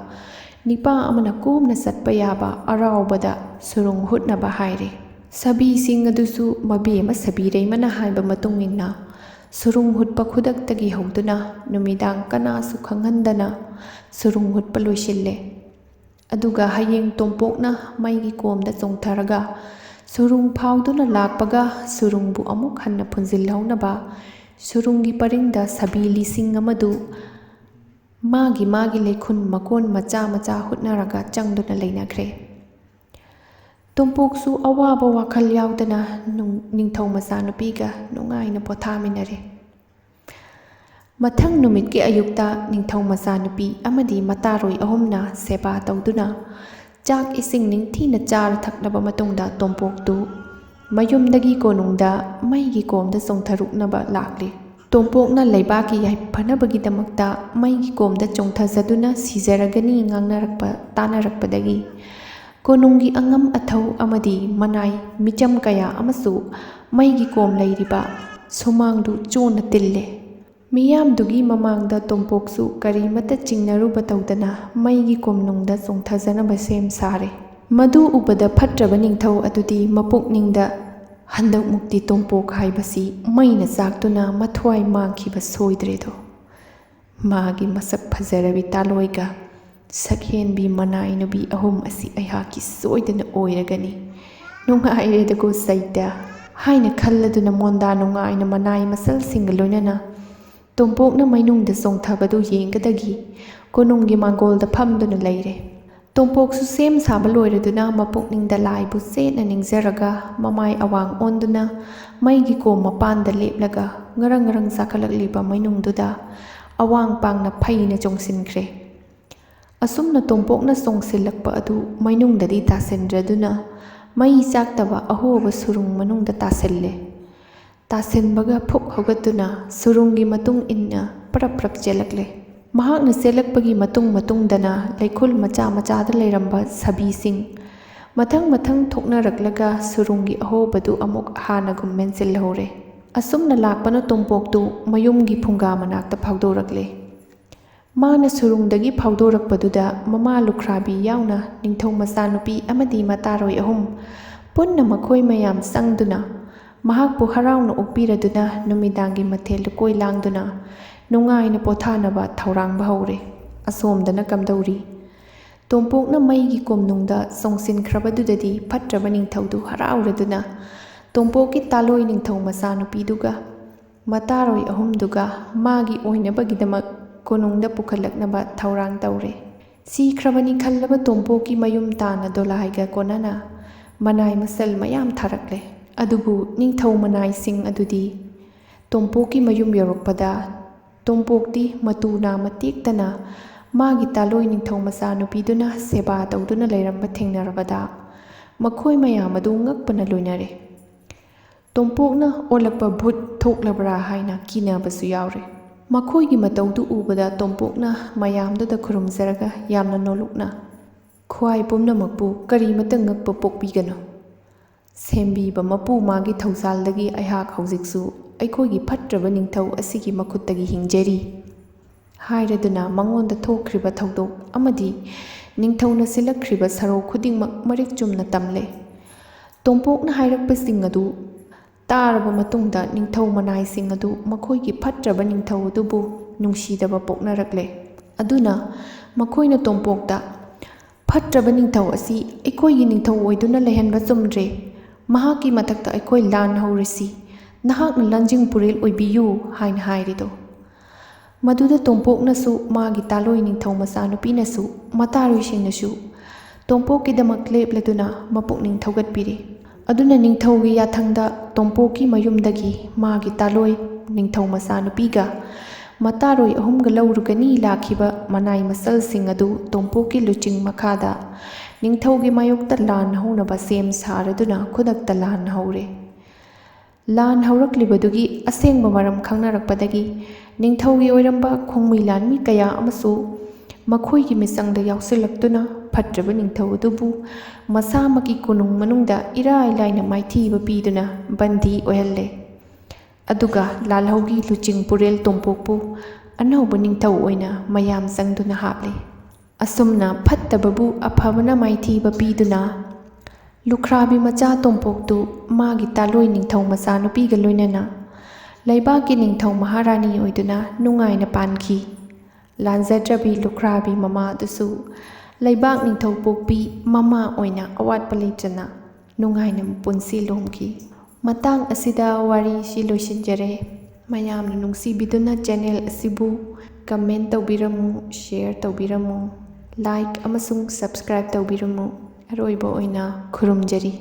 ꯅꯤꯄꯥ ꯑꯃꯅ ꯀꯣꯝꯅ ꯆꯠꯄ ꯌꯥꯕ ꯑꯔꯥꯎꯕꯗ ꯁꯨꯔꯨꯡ ꯍꯨꯠꯅꯕ ꯍꯥꯏꯔꯦ꯫ ꯁꯕꯤꯁꯤꯡ ꯑꯗꯨꯁꯨ ꯃꯕꯦꯝꯃ ꯁꯕꯤꯔꯩꯃꯅ ꯍꯥꯏꯕ ꯃꯇꯨꯡ ꯏꯟꯅ ꯁꯨꯔꯨꯡ ꯍꯨꯠꯄ ꯈꯨꯗꯛꯇꯒꯤ ꯍꯧꯗꯨꯅ ꯅꯨꯃꯤꯗꯥꯡ ꯀꯅꯥꯁꯨ ꯈꯪꯍꯟꯗꯅ ꯁꯨꯔꯨꯡ ꯍꯨꯠꯄ ꯂꯣꯏꯁꯤꯜꯂꯦ꯫ ꯑꯗꯨꯒ ꯍꯌꯦꯡ ꯇꯣꯝꯄꯣꯛꯅ ꯃꯩꯒꯤ ꯀꯣꯝꯗ ꯆꯣꯡꯊꯔꯒ ꯁꯨꯔꯨꯡ ꯐꯥꯎꯗꯨꯅ ꯂꯥꯛꯄꯒ ꯁꯨꯔꯨꯡꯕꯨ ꯑꯃꯨꯛ ꯍꯟꯅ ꯐꯨꯟꯖꯤꯜꯍꯧꯅꯕ ꯁꯨꯔꯨꯡꯒꯤ ꯄꯔꯤꯡꯗ ꯁꯥꯕꯤ ꯂꯤꯁꯤꯡ ꯑꯃꯗꯨ ꯃꯥꯒꯤ ꯃꯥꯒꯤ ꯂꯩꯈꯨꯟ ꯃꯀꯣꯟ ꯃꯆꯥ ꯃꯆꯥ ꯍꯨꯠꯅꯔꯒ ꯆꯪꯗꯨꯅ ꯂꯩꯅꯈ꯭ꯔꯦ꯫ ꯇꯣꯝꯄꯣꯛꯁꯨ ꯑꯋꯥꯕ ꯋꯥꯈꯜ ꯌꯥꯎꯗꯅ ꯅꯨꯡ-, ꯅꯤꯡꯊꯧ ꯃꯆꯥꯅꯨꯄꯤꯒ ꯅꯨꯡꯉꯥꯏꯅ ꯄꯣꯊꯥꯃꯤꯟꯅꯔꯦ꯫ ꯃꯊꯪ ꯅꯨꯃꯤꯠꯀꯤ ꯑꯌꯨꯛꯇ ꯅꯤꯡꯊꯧ ꯃꯆꯥꯅꯨꯄꯤ ꯑꯃꯗꯤ ꯃꯇꯥꯔꯣꯏ ꯑꯍꯨꯝꯅ ꯁꯦꯕꯥ ꯇꯧꯗꯨꯅ ꯆꯥꯛ ꯏꯁꯤꯡ ꯅꯤꯡꯊꯤꯅ ꯆꯥꯔ ꯊꯛꯂꯕ ꯃꯇꯨꯡꯗ ꯇꯣꯝꯄꯣꯛꯇꯨ ꯃꯌꯨꯝꯗꯒꯤ ꯀꯣꯅꯨꯡꯗ ꯃꯩꯒꯤ ꯀꯣꯝꯗ ꯆꯣꯡꯊꯔꯨꯛꯅꯕ ꯂꯥꯛꯂꯤ꯫ ꯇꯣꯝꯄꯣꯛꯅ ꯂꯩꯕꯥꯛꯀꯤ ꯌꯥꯏꯐꯅꯕꯒꯤꯗꯃꯛꯇ ꯃꯩꯒꯤ ꯀꯣꯝꯗ ꯆꯣꯡꯊꯖꯗꯨꯅ ꯁꯤꯖꯔꯒꯅꯤ ꯉꯥꯡꯅꯔꯛꯄ ꯇꯥꯅꯔꯛꯄꯗꯒꯤ ꯀꯣꯅꯨꯡꯒꯤ ꯑꯉꯝ ꯑꯊꯧ ꯑꯃꯗꯤ ꯃꯅꯥꯏ ꯃꯤꯆꯝ ꯀꯌꯥ ꯑꯃꯁꯨ ꯃꯩꯒꯤ ꯀꯣꯝ ꯂꯩꯔꯤꯕ ꯁꯨꯃꯥꯡꯗꯨ ꯆꯣꯟꯅ ꯇꯤꯜꯂꯦ꯫ ꯃꯤꯌꯥꯝꯗꯨꯒꯤ ꯃꯃꯥꯡꯗ ꯇꯣꯝꯄꯣꯛꯁꯨ ꯀꯔꯤꯃꯠꯇ ꯆꯤꯡꯅꯔꯨꯕ ꯇꯧꯗꯅ ꯃꯩꯒꯤ ꯀꯣꯝꯅꯨꯡꯗ ꯆꯣꯡꯊꯖꯅꯕ ꯁꯦꯝ ꯁꯥꯔꯦ꯫ ꯃꯗꯨ ꯎꯕꯗ ꯐꯠꯇ꯭ꯔꯕ ꯅꯤꯡꯊꯧ ꯑꯗꯨꯗꯤ ꯃꯄꯨꯛꯅꯤꯡꯗ, "ꯍꯟꯗꯛꯃꯨꯛꯇꯤ ꯇꯣꯝꯄꯣꯛ ꯍꯥꯏꯕꯁꯤ ꯃꯩꯅ ꯆꯥꯛꯇꯨꯅ ꯃꯊ꯭ꯋꯥꯏ ꯃꯥꯡꯈꯤꯕ ꯁꯣꯏꯗ꯭ꯔꯦꯗꯣ꯫ ꯃꯥꯒꯤ ꯃꯁꯛ ꯐꯖꯔꯕꯤ ꯇꯥꯂꯣꯏꯒ ꯁꯛꯍꯦꯟꯕꯤ ꯃꯅꯥꯏ ꯅꯨꯄꯤ ꯑꯍꯨꯝ ꯑꯁꯤ ꯑꯩꯍꯥꯛꯀꯤ ꯁꯣꯏꯗꯅ ꯑꯣꯏꯔꯒꯅꯤ꯫ ꯅꯨꯡꯉꯥꯏꯔꯦꯗꯀꯣ ꯁꯩꯇ" ꯍꯥꯏꯅ ꯈꯜꯂꯗꯨꯅ ꯃꯣꯟꯗꯥ ꯅꯨꯡꯉꯥꯏꯅ ꯃꯅꯥꯏ ꯃꯆꯜꯁꯤꯡꯒ ꯂꯣꯏꯅꯅ ꯇꯣꯝꯄꯣꯛꯅ ꯃꯩꯅꯨꯡꯗ ꯆꯣꯡꯊꯕꯗꯨ ꯌꯦꯡꯒꯗꯒꯤ ꯀꯣꯅꯨꯡꯒꯤ ꯃꯥꯡꯒꯣꯜꯗ ꯐꯝꯗꯨꯅ ꯂꯩꯔꯦ꯫ ꯇꯣꯝꯄꯣꯛꯁꯨ ꯁꯦꯝ ꯁꯥꯕ ꯂꯣꯏꯔꯗꯨꯅ ꯃꯄꯨꯛꯅꯤꯡꯗ ꯂꯥꯏꯕꯨ ꯆꯦꯠꯅ ꯅꯤꯡꯖꯔꯒ ꯃꯃꯥꯏ ꯑꯋꯥꯡ ꯑꯣꯟꯗꯨꯅ ꯃꯩꯒꯤ ꯀꯣꯝ ꯃꯄꯥꯟꯗ ꯂꯦꯞꯂꯒ ꯉꯔꯪ ꯉꯔꯪ ꯆꯥꯈꯠꯂꯛꯂꯤꯕ ꯃꯩꯅꯨꯡꯗꯨꯗ ꯑꯋꯥꯡ ꯄꯥꯡꯅ ꯐꯩꯅ ꯆꯣꯡꯁꯤꯟꯈ꯭ꯔꯦ꯫ ꯑꯁꯨꯝꯅ ꯇꯣꯝꯄꯣꯛꯅ ꯆꯣꯡꯁꯤꯜꯂꯛꯄ ꯑꯗꯨ ꯃꯩꯅꯨꯡꯗꯗꯤ ꯇꯥꯁꯤꯟꯗ꯭ꯔꯗꯨꯅ ꯃꯩ ꯆꯥꯛꯇꯕ ꯑꯍꯣꯕ ꯁꯨꯔꯨꯡ ꯃꯅꯨꯡꯗ ꯇꯥꯁꯤꯜꯂꯦ꯫ ꯇꯥꯁꯤꯟꯕꯒ ꯐꯨꯛ ꯍꯧꯒꯠꯇꯨꯅ ꯁꯨꯔꯨꯡꯒꯤ ꯃꯇꯨꯡ ꯏꯟꯅ ꯄ꯭ꯔꯞ ꯄ꯭ꯔꯞ ꯆꯦꯜꯂꯛꯂꯦ꯫ ꯃꯍꯥꯛꯅ ꯆꯦꯜꯂꯛꯄꯒꯤ ꯃꯇꯨꯡ ꯃꯇꯨꯡꯗꯅ ꯂꯩꯈꯨꯜ ꯃꯆꯥ ꯃꯆꯥꯗ ꯂꯩꯔꯝꯕ ꯁꯥꯕꯤꯁꯤꯡ ꯃꯊꯪ ꯃꯊꯪ ꯊꯣꯛꯅꯔꯛꯂꯒ ꯁꯨꯔꯨꯡꯒꯤ ꯑꯍꯣꯕꯗꯨ ꯑꯃꯨꯛ ꯍꯥꯟꯅꯒꯨꯝ ꯃꯦꯟꯁꯤꯜꯍꯧꯔꯦ꯫ ꯑꯁꯨꯝꯅ ꯂꯥꯛꯄꯅ ꯇꯣꯝꯄꯣꯛꯇꯨ ꯃꯌꯨꯝꯒꯤ ꯐꯨꯡꯒꯥ ꯃꯅꯥꯛꯇ ꯐꯥꯎꯗꯣꯔꯛꯂꯦ꯫ ꯃꯥꯅ ꯁꯨꯔꯨꯡꯗꯒꯤ ꯐꯥꯎꯗꯣꯔꯛꯄꯗꯨꯗ ꯃꯃꯥ ꯂꯨꯈ꯭ꯔꯥꯕꯤ ꯌꯥꯎꯅ ꯅꯤꯡꯊꯧ ꯃꯆꯥꯅꯨꯄꯤ ꯑꯃꯗꯤ ꯃꯇꯥꯔꯣꯏ ꯑꯍꯨꯝ ꯄꯨꯟꯅ ꯃꯈꯣꯏ ꯃꯌꯥꯝ ꯆꯪꯗꯨꯅ ꯃꯍꯥꯛꯄꯨ ꯍꯔꯥꯎꯅ ꯑꯣꯛꯄꯤꯔꯗꯨꯅ ꯅꯨꯃꯤꯗꯥꯡꯒꯤ ꯃꯊꯦꯜ ꯂꯨꯀꯣꯏ ꯂꯥꯡꯗꯨꯅ ꯅꯨꯡꯉꯥꯏꯅ ꯄꯣꯊꯥꯅꯕ ꯊꯧꯔꯥꯡꯕ ꯍꯧꯔꯦ꯫ ꯑꯁꯣꯝꯗꯅ ꯀꯝꯗꯧꯔꯤ? ꯇꯣꯝꯄꯣꯛꯅ ꯃꯩꯒꯤ ꯀꯣꯝꯅꯨꯡꯗ ꯆꯣꯡꯁꯤꯟꯈ꯭ꯔꯕꯗꯨꯗꯗꯤ ꯐꯠꯇ꯭ꯔꯕ ꯅꯤꯡꯊꯧꯗꯨ ꯍꯔꯥꯎꯔꯗꯨꯅ ꯇꯣꯝꯄꯣꯛꯀꯤ ꯇꯥꯂꯣꯏ ꯅꯤꯡꯊꯧ ꯃꯆꯥꯅꯨꯄꯤꯗꯨꯒ ꯃꯇꯥꯔꯣꯏ ꯑꯍꯨꯝꯗꯨꯒ ꯃꯥꯒꯤ ꯑꯣꯏꯅꯕꯒꯤꯗꯃꯛ ꯀꯣꯅꯨꯡꯗ ꯄꯨꯈꯠꯂꯛꯅꯕ ꯊꯧꯔꯥꯡ ꯇꯧꯔꯦ꯫ ꯁꯤꯈ꯭ꯔꯕꯅꯤ ꯈꯜꯂꯕ ꯇꯣꯝꯄꯣꯛꯀꯤ ꯃꯌꯨꯝ ꯇꯥꯅ ꯗꯣꯂꯥꯏꯒ ꯀꯣꯟꯅꯅ ꯃꯅꯥꯏ ꯃꯁꯜ ꯃꯌꯥꯝ ꯊꯥꯔꯛꯂꯦ꯫ ꯑꯗꯨꯕꯨ ꯅꯤꯡꯊꯧ ꯃꯅꯥꯏꯁꯤꯡ ꯑꯗꯨꯗꯤ ꯇꯣꯝꯄꯣꯛꯀꯤ ꯃꯌꯨꯝ ꯌꯧꯔꯛꯄꯗ ꯇꯣꯝꯄꯣꯛꯇꯤ ꯃꯇꯨ ꯅꯥꯝꯃ ꯇꯦꯛꯇꯅ ꯃꯥꯒꯤ ꯇꯥꯂꯣꯏ ꯅꯤꯡꯊꯧ ꯃꯆꯥꯅꯨꯄꯤꯗꯨꯅ ꯁꯦꯕꯥ ꯇꯧꯗꯨꯅ ꯂꯩꯔꯝꯕ ꯊꯦꯡꯅꯔꯕꯗ ꯃꯈꯣꯏ ꯃꯌꯥꯝ ꯑꯗꯨ ꯉꯛꯄꯅ ꯂꯣꯏꯅꯔꯦ꯫ ꯇꯣꯝꯄꯣꯛꯅ ꯑꯣꯜꯂꯛꯄ ꯚꯨꯠ ꯊꯣꯛꯂꯕ꯭ꯔꯥ ꯍꯥꯏꯅ ꯀꯤꯅꯕꯁꯨ ꯌꯥꯎꯔꯦ꯫ ꯃꯈꯣꯏꯒꯤ ꯃꯇꯧꯗꯨ ꯎꯕꯗ ꯇꯣꯝꯄꯣꯛꯅ ꯃꯌꯥꯝꯗꯨꯗ ꯈꯨꯔꯨꯝꯖꯔꯒ ꯌꯥꯝꯅ ꯅꯣꯂꯨꯛꯅ, "ꯈ꯭ꯋꯥꯏ ꯄꯨꯝꯅꯃꯛꯄꯨ ꯀꯔꯤꯃꯇ ꯉꯛꯄ ꯄꯣꯛꯄꯤꯒꯅꯨ꯫ ꯁꯦꯝꯕꯤꯕ ꯃꯄꯨ ꯃꯥꯒꯤ ꯊꯧꯖꯥꯜꯗꯒꯤ ꯑꯩꯍꯥꯛ ꯍꯧꯖꯤꯛꯁꯨ ꯑꯩꯈꯣꯏꯒꯤ ꯐꯠꯇ꯭ꯔꯕ ꯅꯤꯡꯊꯧ ꯑꯁꯤꯒꯤ ꯃꯈꯨꯠꯇꯒꯤ ꯍꯤꯡꯖꯔꯤ" ꯍꯥꯏꯔꯗꯨꯅ ꯃꯉꯣꯟꯗ ꯊꯣꯛꯈ꯭ꯔꯤꯕ ꯊꯧꯗꯣꯛ ꯑꯃꯗꯤ ꯅꯤꯡꯊꯧꯅ ꯁꯤꯜꯂꯛꯈ꯭ꯔꯤꯕ ꯁꯔꯧ ꯈꯨꯗꯤꯡꯃꯛ ꯃꯔꯤꯛ ꯆꯨꯝꯅ ꯇꯝꯂꯦ꯫ ꯇꯣꯝꯄꯣꯛꯅ ꯍꯥꯏꯔꯛꯄꯁꯤꯡ ꯑꯗꯨ ꯇꯥꯔꯕ ꯃꯇꯨꯡꯗ ꯅꯤꯡꯊꯧ ꯃꯅꯥꯏꯁꯤꯡ ꯑꯗꯨ ꯃꯈꯣꯏꯒꯤ ꯐꯠꯇ꯭ꯔꯕ ꯅꯤꯡꯊꯧ ꯑꯗꯨꯕꯨ ꯅꯨꯡꯁꯤꯗꯕ ꯄꯣꯛꯅꯔꯛꯂꯦ꯫ ꯑꯗꯨꯅ ꯃꯈꯣꯏꯅ ꯇꯣꯝꯄꯣꯛꯇ, "ꯐꯠꯇ꯭ꯔꯕ ꯅꯤꯡꯊꯧ ꯑꯁꯤ ꯑꯩꯈꯣꯏꯒꯤ ꯅꯤꯡꯊꯧ ꯑꯣꯏꯗꯨꯅ ꯂꯩꯍꯟꯕ ꯆꯨꯝꯗ꯭ꯔꯦ꯫ ꯃꯍꯥꯛꯀꯤ ꯃꯊꯛꯇ ꯑꯩꯈꯣꯏ ꯂꯥꯟ ꯍꯧꯔꯁꯤ꯫ ꯅꯍꯥꯛꯅ ꯂꯥꯟꯖꯤꯡ ꯄꯨꯔꯦꯜ ꯑꯣꯏꯕꯤꯌꯨ" ꯍꯥꯏꯅ ꯍꯥꯏꯔꯤꯗꯣ꯫ ꯃꯗꯨꯗ ꯇꯣꯝꯄꯣꯛꯅꯁꯨ, ꯃꯥꯒꯤ ꯇꯥꯂꯣꯏ ꯅꯤꯡꯊꯧ ꯃꯆꯥꯅꯨꯄꯤꯅꯁꯨ, ꯃꯇꯥꯔꯣꯏꯁꯤꯡꯅꯁꯨ ꯇꯣꯝꯄꯣꯛꯀꯤꯗꯃꯛ ꯂꯦꯞꯂꯗꯨꯅ ꯃꯄꯨꯛꯅꯤꯡ ꯊꯧꯒꯠꯄꯤꯔꯤ꯫ ꯑꯗꯨꯅ ꯅꯤꯡꯊꯧꯒꯤ ꯌꯥꯊꯪꯗ ꯇꯣꯝꯄꯣꯛꯀꯤ ꯃꯌꯨꯝꯗꯒꯤ ꯃꯥꯒꯤ ꯇꯥꯂꯣꯏ ꯅꯤꯡꯊꯧ ꯃꯆꯥꯅꯨꯄꯤꯒ ꯃꯇꯥꯔꯣꯏ ꯑꯍꯨꯝꯒ ꯂꯧꯔꯨꯒꯅꯤ ꯂꯥꯛꯈꯤꯕ ꯃꯅꯥꯏ ꯃꯆꯜꯁꯤꯡ ꯑꯗꯨ ꯇꯣꯝꯄꯣꯛꯀꯤ ꯂꯨꯆꯤꯡ ꯃꯈꯥꯗ ꯅꯤꯡꯊꯧꯒꯤ ꯃꯥꯌꯣꯛꯇ ꯂꯥꯟ ꯍꯧꯅꯕ ꯁꯦꯝ ꯁꯥꯔꯗꯨꯅ ꯈꯨꯗꯛꯇ ꯂꯥꯟ ꯍꯧꯔꯦ꯫ ꯂꯥꯟ ꯍꯧꯔꯛꯂꯤꯕꯗꯨꯒꯤ ꯑꯁꯦꯡꯕ ꯃꯔꯝ ꯈꯪꯅꯔꯛꯄꯗꯒꯤ ꯅꯤꯡꯊꯧꯒꯤ ꯑꯣꯏꯔꯝꯕ ꯈꯣꯡꯃꯤ ꯂꯥꯟꯃꯤ ꯀꯌꯥ ꯑꯃꯁꯨ ꯃꯈꯣꯏꯒꯤ ꯃꯤꯆꯪꯗ ꯌꯥꯎꯁꯤꯜꯂꯛꯇꯨꯅ ꯐꯠꯇ꯭ꯔꯕ ꯅꯤꯡꯊꯧ ꯑꯗꯨꯕꯨ ꯃꯁꯥꯃꯛꯀꯤ ꯀꯣꯅꯨꯡ ꯃꯅꯨꯡꯗ ꯏꯔꯥꯏ ꯂꯥꯏꯅ ꯃꯥꯏꯊꯤꯕ ꯄꯤꯗꯨꯅ ꯕꯟꯗꯤ ꯑꯣꯏꯍꯜꯂꯦ꯫ ꯑꯗꯨꯒ ꯂꯥꯜꯍꯧꯒꯤ ꯂꯨꯆꯤꯡ ꯄꯨꯔꯦꯜ ꯇꯣꯝꯄꯣꯛꯄꯨ ꯑꯅꯧꯕ ꯅꯤꯡꯊꯧ ꯑꯣꯏꯅ ꯃꯌꯥꯝ ꯆꯪꯗꯨꯅ ꯍꯥꯞꯂꯤ꯫ ꯑꯁꯨꯝꯅ ꯐꯠꯇꯕꯕꯨ ꯑꯐꯕꯅ ꯃꯥꯏꯊꯤꯕ ꯄꯤꯗꯨꯅ ꯂꯨꯈ꯭ꯔꯥꯕꯤ ꯃꯆꯥ ꯇꯣꯝꯄꯣꯛꯇꯨ ꯃꯥꯒꯤ ꯇꯥꯂꯣꯏ ꯅꯤꯡꯊꯧ ꯃꯆꯥꯅꯨꯄꯤꯒ ꯂꯣꯏꯅꯅ ꯂꯩꯕꯥꯛꯀꯤ ꯅꯤꯡꯊꯧ ꯃꯍꯥꯔꯥꯅꯤ ꯑꯣꯏꯗꯨꯅ ꯅꯨꯡꯉꯥꯏꯅ ꯄꯥꯟꯈꯤ꯫ ꯂꯥꯟꯖꯗ꯭ꯔꯕꯤ ꯂꯨꯈ꯭ꯔꯥꯕꯤ ꯃꯃꯥ ꯑꯗꯨꯁꯨ ꯂꯩꯕꯥꯛ ꯅꯤꯡꯊꯧ ꯄꯣꯛꯄꯤ ꯃꯃꯥ ꯑꯣꯏꯅ ꯑꯋꯥꯠꯄ ꯂꯩꯇꯅ ꯅꯨꯡꯉꯥꯏꯅ ꯄꯨꯟꯁꯤ ꯂꯣꯝꯈꯤ꯫ ꯃꯇꯥꯡ ꯑꯁꯤꯗ ꯋꯥꯔꯤꯁꯤ ꯂꯣꯏꯁꯤꯟꯖꯔꯦ꯫ ꯃꯌꯥꯝꯅ ꯅꯨꯡꯁꯤꯕꯤꯗꯨꯅ ꯆꯦꯅꯦꯜ ꯑꯁꯤꯕꯨ ꯀꯃꯦꯟ ꯇꯧꯕꯤꯔꯝꯃꯨ, ꯁꯤꯌꯔ ꯇꯧꯕꯤꯔꯝꯃꯨ, ꯂꯥꯏꯛ ꯑꯃꯁꯨꯡ ꯁꯕꯁꯀ꯭ꯔꯥꯏꯕ ꯇꯧꯕꯤꯔꯝꯃꯨ꯫ ꯑꯔꯣꯏꯕ ꯑꯣꯏꯅ ꯈꯨꯔꯨꯝꯖꯔꯤ꯫